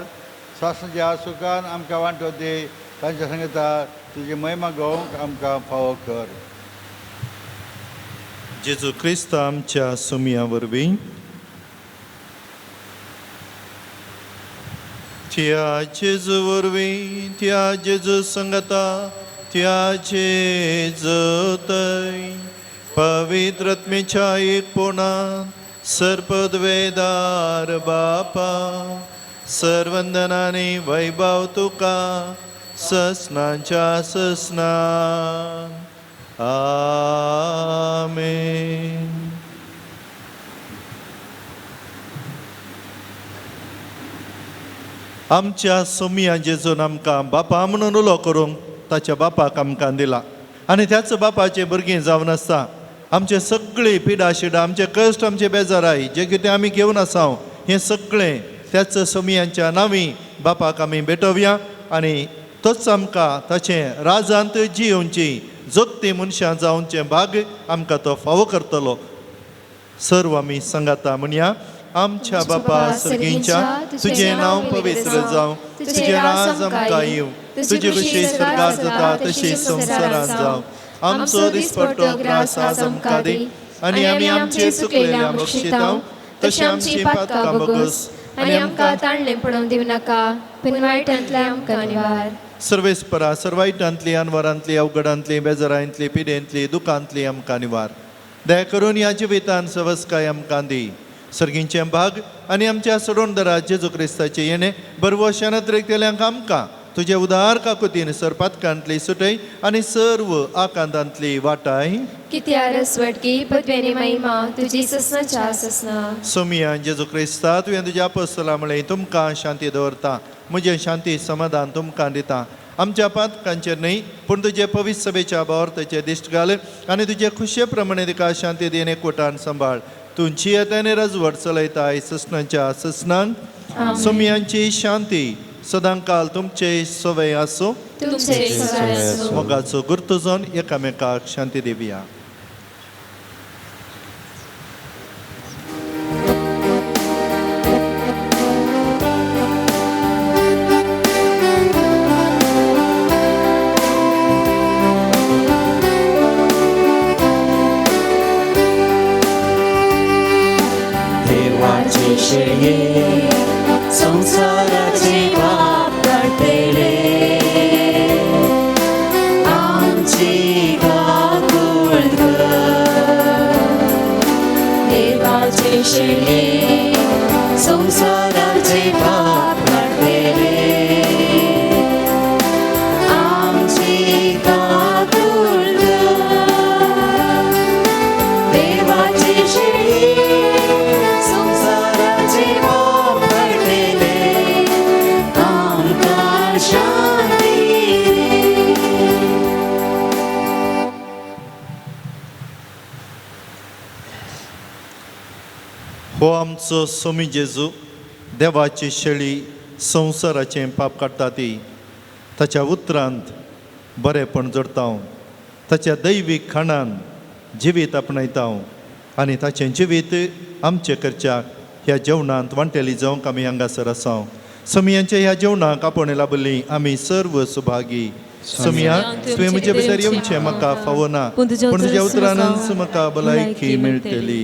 सासणाच्या सुखान आमकां वांटो दी. तांच्या सांगता तुजी महिमा गोवंक आमकां फावो कर. जेजू क्रिस्त आमच्या सुमया वरवीं त्या जेजू वरवीं त्या जेजू संगता त्या जेजूतय पवित्र आत्मेच्या एकपणात सर्पद्वेदार बापा सर्वंदनानी वैभव तुका ससनाच्या ससनान. आमेन. आमच्या सोमिया जेजून आमकां बापा म्हणून उलो करूंक ताच्या बापाक आमकां दिला आनी त्याच बापाचे भुरगीं जावन आसता. आमचे सगळी पिडा शिडा आमचे कश्ट आमचे बेजाराय जे कितें आमी घेवन आसा हें सगळें त्याच सोमियांच्या नांवी बापाक आमी भेटोवया आनी तोच आमकां ताचें राजांत जियोवची जोगती मनशां जावचें भाग आमकां तो फावो करतलो. सर्व आमी सांगाता म्हणया. आमच्या बापा सर्गींच्या तुजें नांव पवित्र जावं, तुजें राज आमकां येवं, तुजी खुशी स्वर्गार जाता तशी संवसारांत जावं. आमचो दिसपट्टो ग्रास आज आमकां दी आनी आमी आमचे चुकलेल्या बक्षितां तशें आमची पातकां बगस आनी आमकां ताणलें पडोवंक दिवं नाका पूण वायटांतल्यान आमकां निवार. सर्वेस्परा सर्वायटांतली अनवरांतली अवघडांतली बेजारांतली पिडेंतली दुखांतली आमकां निवार. दया करून ह्या जिवितान सवस्काय आमकां दी. सर्गींचें भाग आनी आमच्या सोडोणदरा जेजू क्रिस्ताचें येणें बरवशान अतिरेकतेल्यांक आमकां तुजे उदार काकुतीन सरपातकांतली सुटय आनी सर्व आकांतांतली वाटाय. कित्या रसवटकी पदवेनी महिमा तुजी ससनाच्या ससना. सोमिया जेजू क्रिस्ता तुवें तुज्या apostolaं म्हळें तुमकां शांती दवरता, म्हजें शांती समाधान तुमकां दिता. आमच्या पातकांचेर न्हय पूण तुजे पवित्र सभेच्या भावार्थाचेर दिश्ट घाल आनी तुजे खुशये प्रमाणे तिका शांती दी आनी एकवटान सांबाळ. तुमची येताने रजवट चलयताय ससनाच्या ससनांक. सोमियांची शांती सदांकाल तुमचे सवय आसूं. मोगाचो गुर्त जावन एकामेकाक शांती दिवया. देवाचे शेळये संवसाराचे पाप काडटले आमची काकूळ कर. देवाचे शेळये संवसाराचे पाप काडटले आमची काकूळ कर. देवाचे शेळये संवसाराचे पाप काडटले आमकां शांती दी. हो आमचो सोमी जेजू देवाची शेळी संवसाराचें पाप काडटा ती ताच्या उतरांत बरेंपण जोडटा, ताच्या दैवीक खाणान जिवीत आपणायता आनी ताचें जिवीत आमचें करच्याक ह्या जेवणांत वांटेली जावंक आमी हांगासर आसा. समियांच्या ह्या जेवणाक आपोवणें लाभली आमी सर्व सुभागी. समिया तुवें म्हजे भितर येवचें म्हाका फावना, पूण तुज्या उतरानच म्हाका भलायकी मेळटली.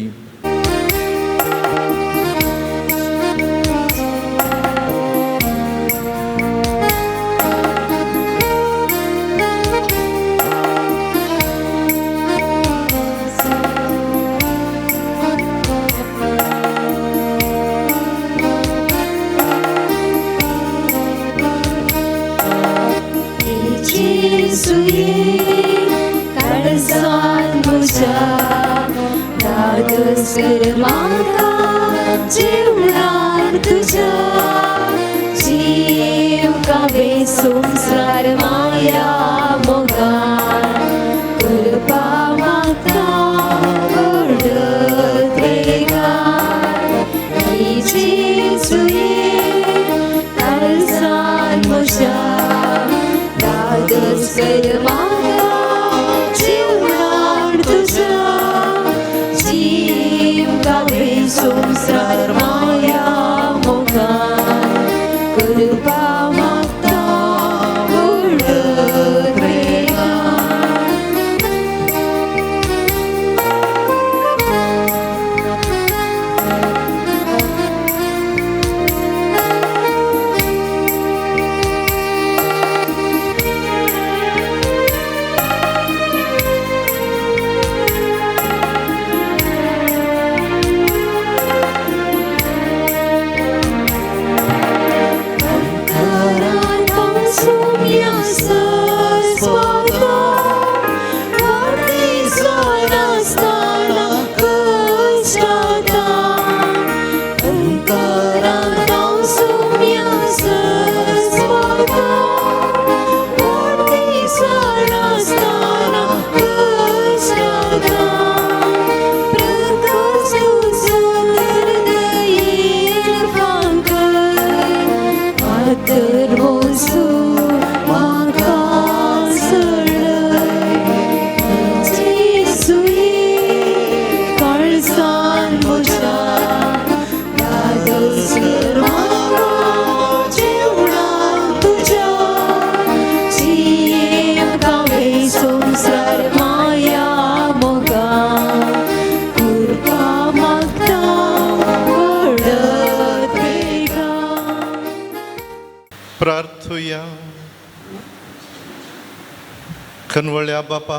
खनवळ्या बापा,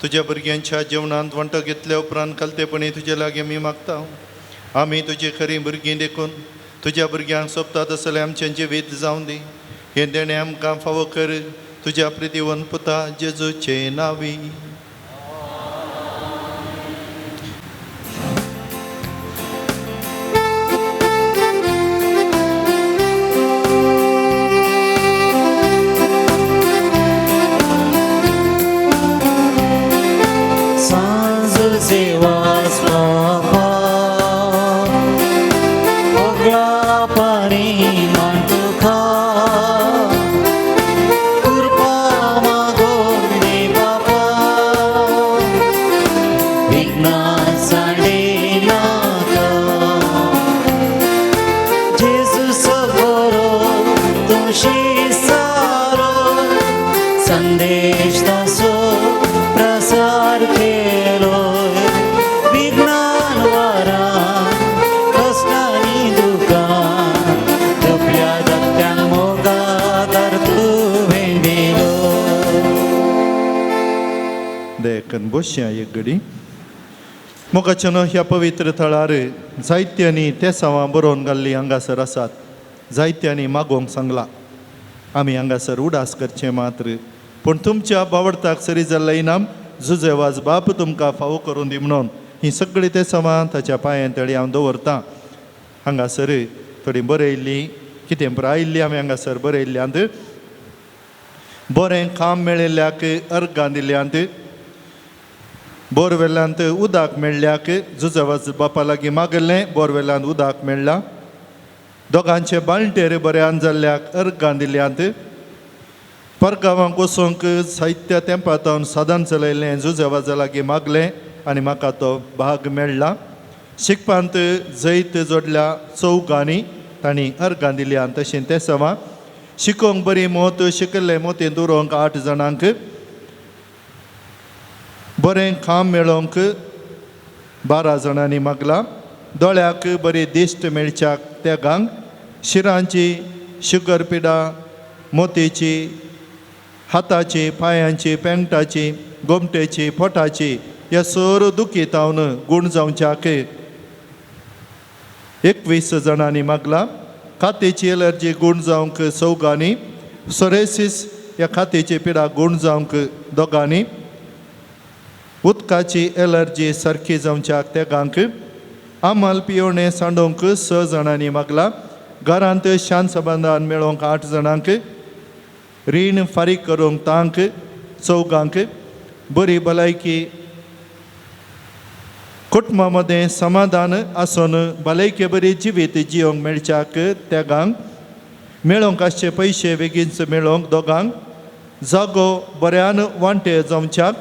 तुज्या भुरग्यांच्या जेवणांत वांटो घेतल्या उपरांत खालतेपणी तुजे लागीं आमी मागता. आमी तुजी खरी भुरगीं देखून तुज्या भुरग्यांक सोबता तसलें आमचें जिवीत जावं दी. हें देणें आमकां फावो कर तुज्या प्रितीवन पुता जेजूचे नांवी. बसया एक घडी मोगाच्यान ह्या पवित्र थळार जायत्यांनी तेसांवां बरोवन घाल्लीं हांगासर आसात. जायत्यांनी मागोवंक सांगलां आमी हांगासर उडास करचें मात्र, पूण तुमच्या बावडताक सरी जाल्लें इनाम जुजेवाज बाप तुमकां फावो करून दी म्हणून हीं सगळीं तेसांवां ताच्या पांयां तळी हांव दवरतां. हांगासर थोडी बरयल्लीं कितें आयिल्लीं आमी हांगासर बरयल्ल्यांत बरें काम मेळिल्ल्याक अर्गां दिल्यांत, बोरवेलांत उदक मेळ्ळ्याक जुजवाज बापा लागीं मागलें, बोरवेलांत उदक मेळ्ळां. दोगांचे बाळंटेर बऱ्यान जाल्ल्याक अर्गां दिल्यांत, परगांवांक वचूंक साहित्य तेंपांत साधन चलयलें जुजेवाजा लागीं मागलें आनी म्हाका तो भाग मेळ्ळा. शिकपांत जैत जोडल्या चौगांनी तांणी अर्गां दिल्या तशें तें सवा. शिकोवंक बरी मोत शिकल्ले मोतींत उरोवंक 8 जाणांक, बरें काम मेळोवंक 12 जाणांनी मागला. दोळ्याक बरी दिश्ट मेळच्याक तेगांक, शिरांची शुगर पिडा, मोतीची, हाताची, पांयांची, पेंटाची, गोमटेची, पोटाची ह्या सर दुखी तावन गूण जावच्याक 21 जाणांनी मागला. कातीची एलर्जी गूण जावंक 4गांनी, सोरेसीस ह्या कातीची पिडा गूण जावंक 2गांनी, उदकाची एलर्जी सारकी जावच्याक तेगांक, आमल पियोणे सांडोवंक 6 जाणांनी मागला. घरांत शांत संबंदान मेळोवंक 8 जाणांक, रीण फारीक करूंक तांक 4गांक, बरी भलायकी कुटुंबा मदें समाधान आसून भलायके बरी जिवीत जियोंक मेळच्याक तेगांक, मेळोवंक आसचे पयशे बेगीनच मेळोवंक 2गांक, जागो बऱ्यान वांटे जावच्याक,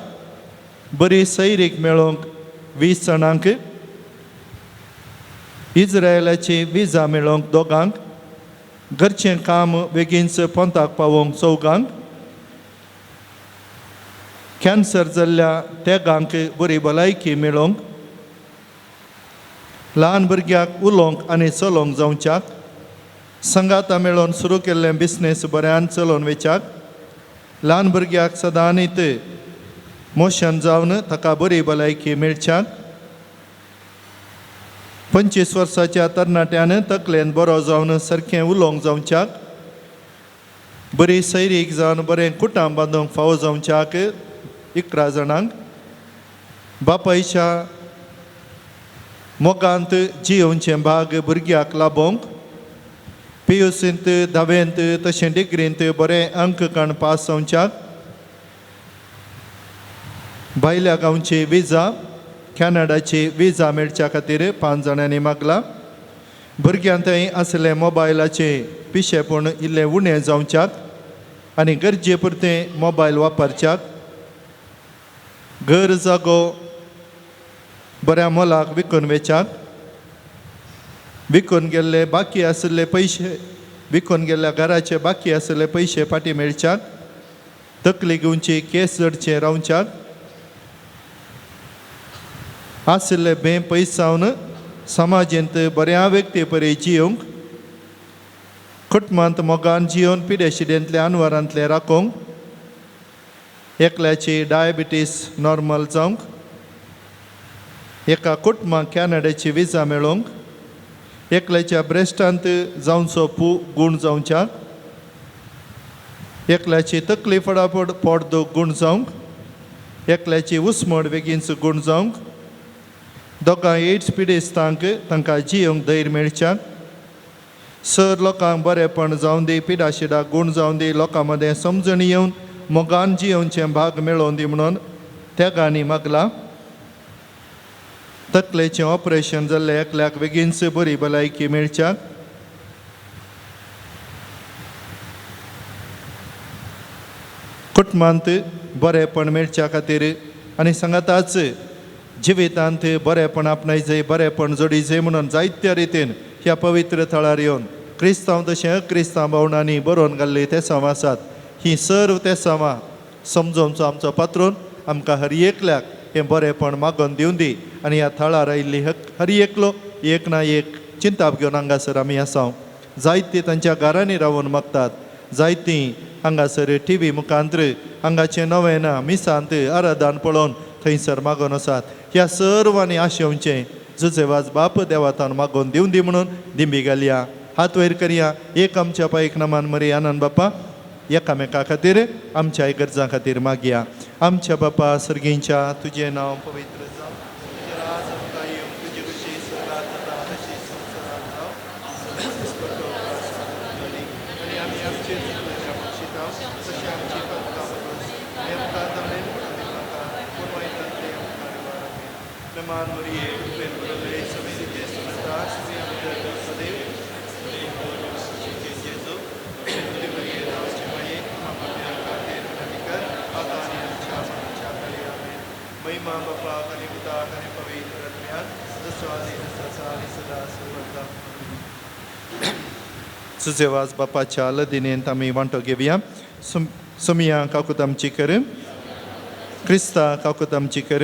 बरी सैरीक मेळोवंक 20 जाणांक, इज्रायलाची विजा मेळोवंक 2गांक, घरचें काम बेगीनच पोंताक पावोवंक 4गांक, कॅन्सर जाल्ल्या तेगांक बरी भलायकी मेळोवंक, ल्हान भुरग्याक उलोवंक आनी चलोवंक जावच्याक, संगाता मेळोवन सुरू केल्लें बिजनेस बऱ्यान चलोवन वयच्याक, ल्हान भुरग्याक सदांनीत मोशन जावन ताका बरी भलायकी मेळच्याक, 25 वर्साच्या तरणाट्यान तकलेन बरो जावन सारकें उलोवंक जावच्याक, बरी सैरीक जावन बरें कुटां बांदूंक फावो जावच्याक 11 जाणांक, बापायच्या मोगांत जियोवचें भाग भुरग्याक लाबोवंक, पीयूसींत 10वेंत तशें डिग्रींत बरें अंक काण पास जावच्याक, भायल्या गांवची विजा कॅनडाची विजा मेळच्या खातीर 5 जाणांनी मागला. भुरग्यां थंय आसले मोबायलाचे पिशेपण इल्लें उणें जावच्याक आनी गरजे पुरतें मोबायल वापरच्याक, घर जागो बऱ्या मोलाक विकून वेच्याक, विकून गेल्ले बाकी आशिल्ले पयशे विकून गेल्ल्या घराचे बाकी आशिल्ले पयशे फाटीं मेळच्याक, तकली घेवची केस जडचे रावच्याक, आशिल्ले बें पयस जावन समाजेंत बऱ्या व्यक्ती परी जियोवंक, कुटुंबांत मोगान जियोवन पिडेशिडेंतले अनवरांतले राखोवंक, एकल्याची डायबिटीस नॉर्मल जावंक, एका कुटुंबाक कॅनडाची विजा मेळोवंक, एकल्याच्या ब्रेस्टांत जावचो पू गूण जावच्याक, एकल्याची तकली फडाफड पोट दूख गूण जावंक, एकल्याची उस्मड बेगीनच गूण जावंक, दोगां एड्स पिडेस्तांक तांकां जियोंक धैर्य मेळच्याक, सर लोकांक बरेंपण जावं दी, पिडाशिडाक गूण जावं दी, लोकां मदें समजणी येवन मोगान जियोवचें भाग मेळोवन दी म्हणून त्यागांनी मागला. तकलेचें ऑपरेशन जाल्लें एकल्याक बेगीनच बरी भलायकी मेळच्याक, कुटुंबांत बरेंपण मेळच्या खातीर आनी सांगाताच जिवितांत बरेंपण आपणायचें बरेंपण जोडीचें म्हणून जायत्या रितीन ह्या पवित्र थळार येवन क्रिस्तांव तशें अक्रिस्तांव भावणांनी बरोवन घाल्ली तेसांव आसात. ही सर्व तेसांवां समजोवचो आमचो पात्रोन आमकां हर एकल्याक हें बरेंपण मागोवन दिवन दी आनी ह्या थळार आयिल्ली हर एकलो एक ना एक चिंताप घेवन हांगासर आमी आसा. जायतीं तांच्या घरांनी रावून मागतात, जायतीं हांगासर टी व्ही मुखांत्र हांगाचें नवें मिसांत आराधन पळोवन थंयसर मागोवन आसात. ह्या सर्वांनी आशेवचें जुजेवाज बाप देवातान मागोवन दिवन दी म्हणून दिंबी घालया, हात वयर करया. एक आमच्या पायक नमान मरी आनंद बापा एकामेका खातीर आमच्या गरजां खातीर मागया. आमच्या बापा सर्गींच्या तुजें नांव पवित्र जावं, तुजें राज आमकां येवं, तुजी खुशी स्वर्गात जाता तशी संवसारांत जावं. आनी आमी आमचे चुकल्याच्या बक्षिता तशें आमची पदकां बरोस आमकां दवरेन नाका पूण वायटांतले आमकां निवार. नमान मरिये कृपेन भरले समेरीचे सुनता श्री आमच्या सदैव जेजू महिमा बापाक आनी पुताक आनी पवित्र आत्म्याक, जसो आदी तसो आसा आनी सदां सर्वदा. जुजेवाज बापाच्या लदिनेंत आमी वांटो घेवया. सोमिया काकूत आमची कर. क्रिस्ता काकूत आमची कर.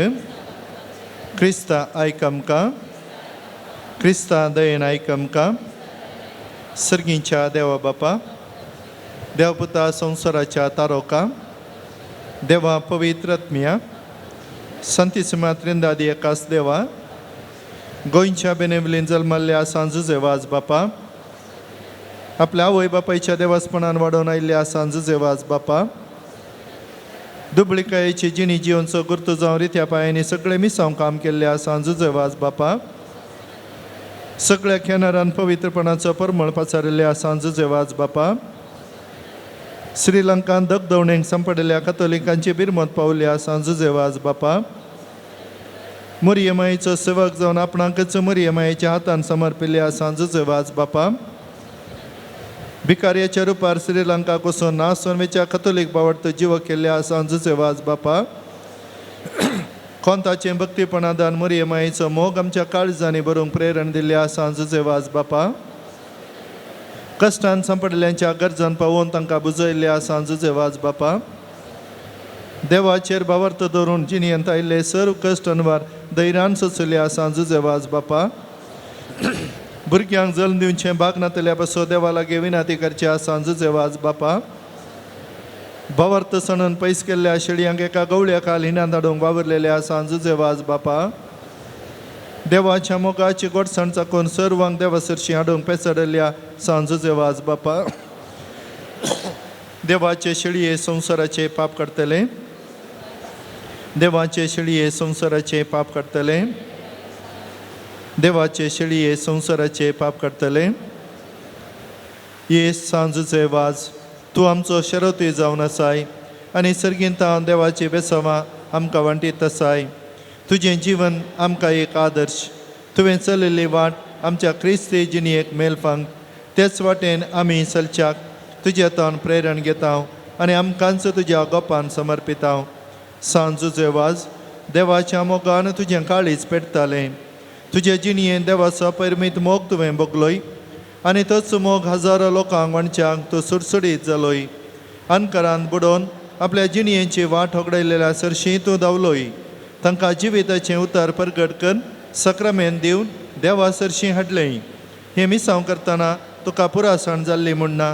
क्रिस्ता आयक आमकां. क्रिस्ता दयेन आयक आमकां. सर्गींच्या देवा बापा, देवपुता संवसाराच्या तारोका देवा, पवित्र आत्म्या, संतीसिमा त्रिंदादी एकास देवा, गोंयच्या बेनेवलीन जल्मल्ल्या सांजुजेवाज बापा, आपल्या आवय बापायच्या देवासपणान वाडोवन आयिल्ल्या सांजुजेवाज बापा, दुबळिकायेची जिणी जिवनचो गुर्तू जावन रित्या पांयांनी सगळे मिसांव काम केल्ल्या सांजुजेवाज बापा, सगळ्या खेनारान पवित्रपणाचो परमळ पाचारिल्ल्या सांजुजेवाज बापा, श्रीलंकान दगदवणेक सांपडिल्ल्या कथोलिकांची बिरमत पावल्या सांजुजेवाज बापा, मुरयमायेचो सेवक जावन आपणाकच मुरयमायेच्या हातान समर्पिल्ल्या सांजुजेवाज बापा, भिकार्याच्या रुपार श्रीलंकाक वचून नासोनवेच्या कथोलीक बावडतो जीव केल्ल्या सांजुजेवाज बापा, कोंताचें भक्तीपणादान मुरयमायेचो मोग आमच्या काळजांनी बरोवंक प्रेरण दिल्ल्या सांजुजेवाज बापा, कश्टान सांपडिल्ल्यांच्या गरजान पावोवन तांकां बुजयल्ल्या सांजुजेवाज बापा, देवाचेर भावार्थ दवरून जिणेंत आयिल्ले सर्व कश्ट अनवार धैर्यान सोंसल्या सांजुजेवाज बापा, भुरग्यांक जल्म दिवचें भाग नातल्या पासून देवा लागीं विनंती करच्या सांजुजेवाज बापा, भावार्थ सणून पयस केल्ल्या शेळयांक एका गवळ्या खाल हिणान धाडूंक वावुरलेल्या सांजुजेवाज बापा, देवाच्या मोगाची गोडसाण चाकून सर्वांक देवा सरशी हाडूंक पेचडल्या सांजुजेवाज बापा, देवाचे शेळये संवसाराचे पाप काडटले, देवाचे शेळये संवसाराचे पाप काडटले, देवाचे शेळये संवसाराचे पाप काडटले. ये सांजुजेवाज, तूं आमचो शरतूय जावन आसाय आनी सर्गींत देवाची बेसवां आमकां वांटीत आसाय. तुजें जीवन आमकां एक आदर्श, तुवें चलयल्ली वाट आमच्या क्रिस्ती जिणेक मेलफांक, तेच वाटेन आमी चलच्याक तुज्या तावन प्रेरण घेता आनी आमकांच तुज्या गोपान समर्पिता. सांजुजेवाज, देवाच्या मोगान तुजें काळीज पेटतालें, तुजे जिणेन देवाचो परिमीत मोग तुवें भोगलोय आनी तोच मोग हजारो लोकांक वांटच्याक तूं सुडसुडीत जालोय. अनकरान बुडोवन आपल्या जिणेची वाट होगडायलेल्या सरशी तूं धांवलोय. तांकां जिविताचें उतर परगट कर सक्रामेन दिवन देवा सरशी हाडलें. हें मिसांव करतना तुका पुरासण जाल्ली म्हूण ना,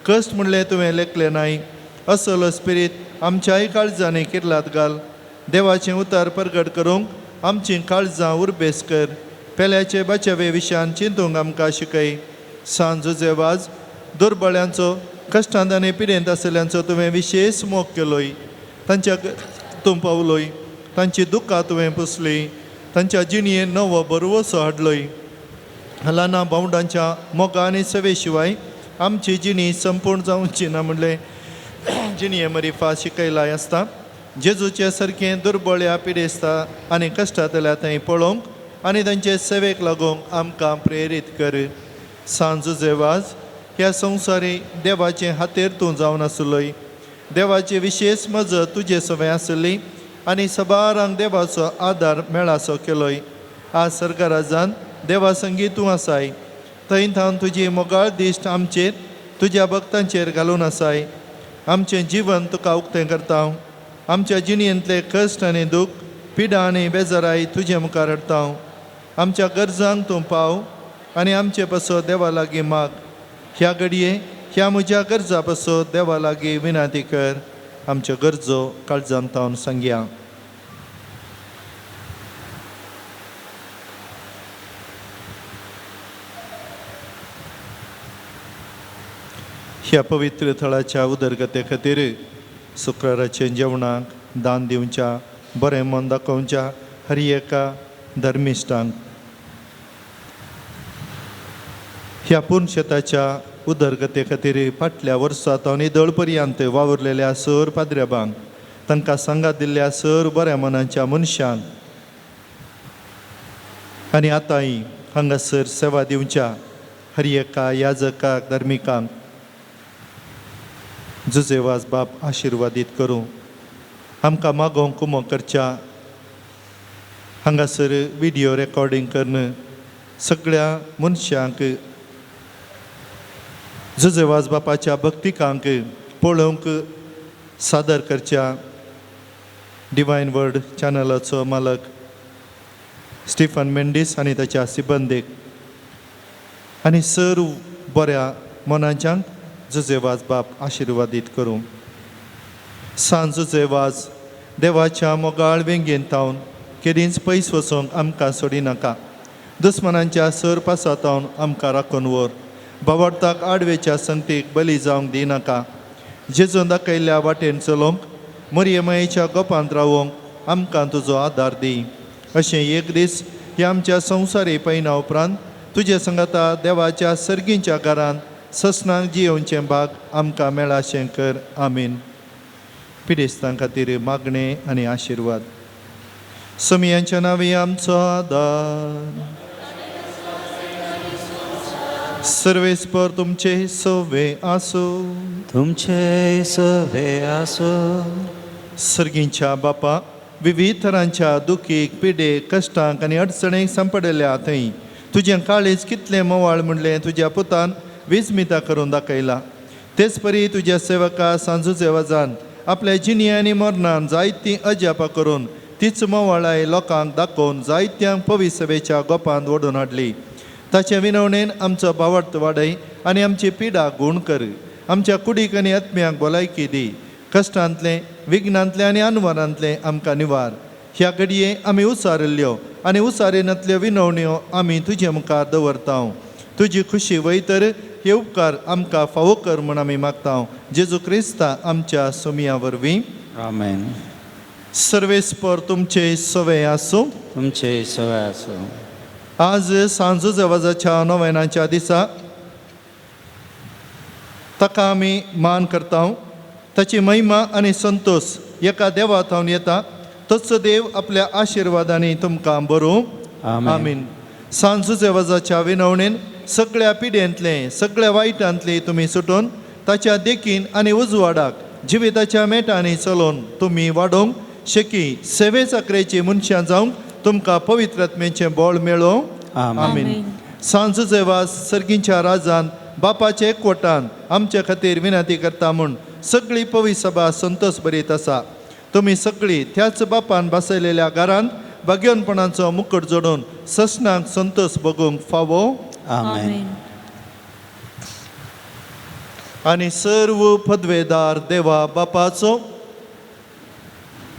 कश्ट म्हणलें तुवें लेखलें नाय. असलो स्पिरीत आमच्याय काळजांनी किर्लात घाल. देवाचें उतर परगट करूंक आमचीं काळजां उर्बेस कर. पेल्याचे बाचवे विशयान चिंतूंक आमकां शिकय. सांजुजेवाज, दुर्बळ्यांचो कश्टांत आनी पिडेंत आशिल्ल्यांचो तुवें विशेश मोग केलोय. तांच्या तूं पावलोय, तांची दुख्खां तुवें पुसली, तांच्या जिणेन नवो बरवसो हाडलोय. ल्हाना भावंडांच्या मोगा आनी सेवे शिवाय आमची जिणी संपूर्ण जावची ना म्हणलें जिणये मरिफा शिकयलाय आसता. जेजूचे सारकें दुर्बळ्या पिडेस्ता आनी कश्टांतल्या थंय पळोवंक आनी तांचे सेवेक लागूंक आमकां प्रेरीत कर. सांजुजेवाज, ह्या संवसारी देवाचे हातेर तूं जावन आसलोय. देवाची विशेश मजत तुजे सवय आसली आनी सबारांक देवाचो आदार मेळासो केलोय. आज सरकाराजान देवा संगी तूं आसाय, थंय थावन तुजी मोगाळ दिश्ट आमचेर तुज्या भक्तांचेर घालून आसाय. आमचें जीवन तुका उक्तें करता. आमच्या जिणेंतले कश्ट आनी दूख, पिडा आनी बेजाराय तुजे मुखार हाडटा. आमच्या गरजांक तूं पाव आनी आमचे पासत देवा लागीं माग. ह्या घडये ह्या म्हज्या गरजा पासत देवा लागीं विनंती कर. आमच्यो गरजो काळजांत तावन सांगया. ह्या पवित्र थळाच्या उदरगते खातीर शुक्राराचे जेवणाक दान दिवच्या, बरें मन दाखोवच्या हर एका धर्मिश्टांक ह्या पुनशेताच्या उदरगते खातीर फाटल्या वर्सांत आनी दळ पर्यंत वावुरलेल्या सर पाद्र्याबांक, तांकां सांगात दिल्ल्या सर बऱ्या मनाच्या मनशांक आनी आतांय हांगासर सेवा दिवच्या हर एका याजकाक धर्मिकांक जुजेवाज बाप आशिर्वादीत करूं. आमकां मागोवंक कुमो करच्या हांगासर व्हिडियो रेकॉर्डिंग करून सगळ्या मनशांक जुजे वाज बापाच्या भक्तिकांक पळोवंक सादर करच्या डिवायन वर्ड चॅनलाचो मालक स्टिफन मेंडीस आनी ताच्या सिबंदीक आनी सर्व बऱ्या मनाच्यांक जुजे वाज बाप आशिर्वादीत करूं. सांज जुजे वाज देवाच्या मोगाळ वेंगेंत तावन केदींच पयस वचोंक आमकां सोडिनाका. दुस्मनांच्या सर पासातावन आमकां राखून व्हर. बावडताक आडवेच्या संगतीक बली जावंक दिनाका. जेजून दाखयल्ल्या वाटेन चलोवंक मरियमायेच्या गोपांत रावोंक आमकां तुजो आदार दी. अशें एक दीस ह्या आमच्या संवसारी पयना उपरांत तुजे संगता देवाच्या सर्गींच्या घरांत ससनाक जियोवचें भाग आमकां मेळाशें कर. आमीन. पिडेस्तां खातीर मागणें आनी आशिर्वाद. समियांच्या नांवी आमचो आदार. सर्वेस्पर तुमचे सवे आसूं. तुमचे सवे आसूं. सर्गींच्या बापा, विविध तरांच्या दुखीक, पिडेक, कश्टांक आनी अडचणेक सांपडल्या थंय तुजें काळीज कितलें मोवाळ म्हणलें तुज्या पुतान विस्मिता करून दाखयला. तेच परी तुज्या सेवका सांजुजे वाजान आपल्या जिणी आनी मरणान जायतीं अजापां करून तीच मोवाळाय लोकांक दाखोवन जायत्यांक पविसभेच्या गोपांत ओडून हाडली. ताचे विनवणेन आमचो भावार्थ वाडय आनी आमची पिडा गूण कर. आमच्या कुडीक आनी आत्म्याक भलायकी दी. कश्टांतलें, विघ्नांतलें आनी अनवरांतलें आमकां निवार. ह्या घडये आमी उसारिल्ल्यो आनी उसारिनातल्यो विनवण्यो आमी तुजे मुखार दवरता. तुजी खुशी वय तर हे उपकार आमकां फावो कर म्हूण आमी मागता. जेजू क्रिस्ता आमच्या सोमिया वरवीं. आमेन. सर्वेस्पर तुमचे सवे आसूं. तुमचे सवे आसूं. आज सांजू आवाजाच्या नोवेनाच्या दिसा ताका आमी मान करता. ताची महिमा आनी संतोश एका देवा थावन येता. तोच देव आपल्या आशिर्वादांनी तुमकां बरोवं. आमीन. सांजू आवाजाच्या विनवणेन सगळ्या पिड्यांतले, सगळ्या वायटांतले तुमी सुटून ताच्या देखीन आनी उजवाडाक जिविताच्या मेटांनी चलोवन तुमी वाडोवंक शकी सेवे चाकरेची मनशां जावंक तुमकां पवित्र आत्म्याचें बळ मेळोवं. आमीन. सांजू वास सर्गींच्या राजान बापाचे एकवटान आमच्या खातीर विनंती करता म्हूण सगळी पवी सभा संतोष भरीत आसा. तुमी सगळी त्याच बापान बसयलेल्या घरांत भाग्यवनपणाचो मुकट जोडून ससनाक संतोष भोगूंक फावो. आमेन. आनी सर्व पदवेदार देवा बापाचो,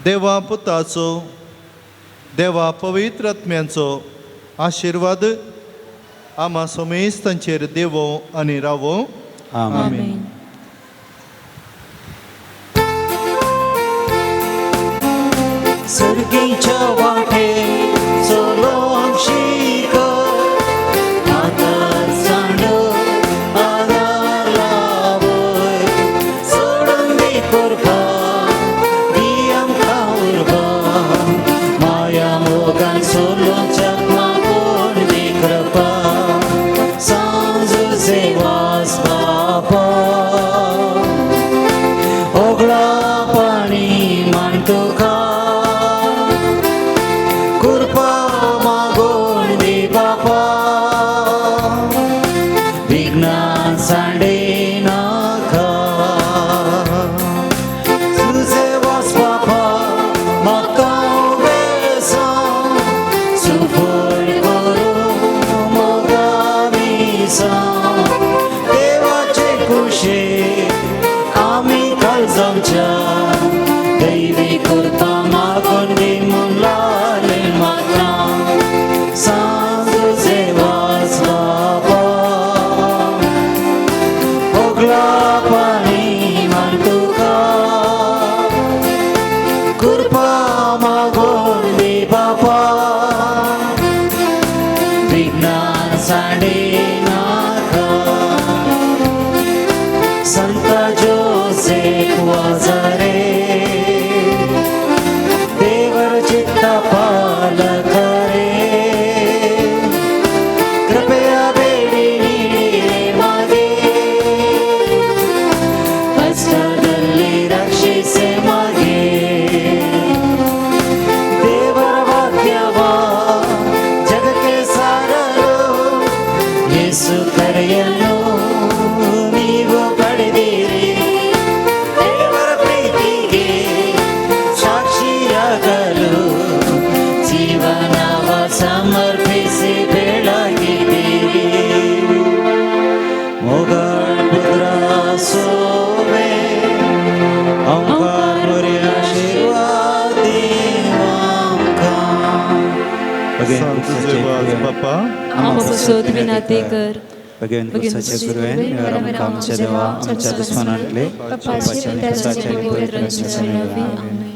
देवा पुताचो, देवा पवित्र आत्म्यांचो आशिर्वाद आमा सोमेस्तांचेर देवो आनी रावो. आमेन. सर्गीच्या वाटे चलोवंक शिकय, हातात सांडो आदार लावय, सोडून दी कृपा, दी आमकां उर्बा, माया मोगान चलोवच्याक मागून दी कृपा, सांजुजे वास बापा, ओगळा पाणी मान तुका, कृपा मागून दी बापा, विघ्नान सांडे नाका, तुझे वास बापा म्हाका बेसांव, सुफळ करूं मोगा मिसांव, देवाचे कुशेक आमी काळजांच्या, दैवी कृपा मागून दी म्हूण लालें मागता. मोगाळ पुत्रा सोवे ओंकार बरे आशिर्वाद दीव आमकां. सांत तुझे बापा आमकां पसत विनाती कर. भगवान क्रुसाचे गुरुवेन आमकां आमच्या देवा आमच्या दुस्मानांतले पापाच्या आणि क्रुसाच्या आणि पवित्र आत्म्याच्या नांवान.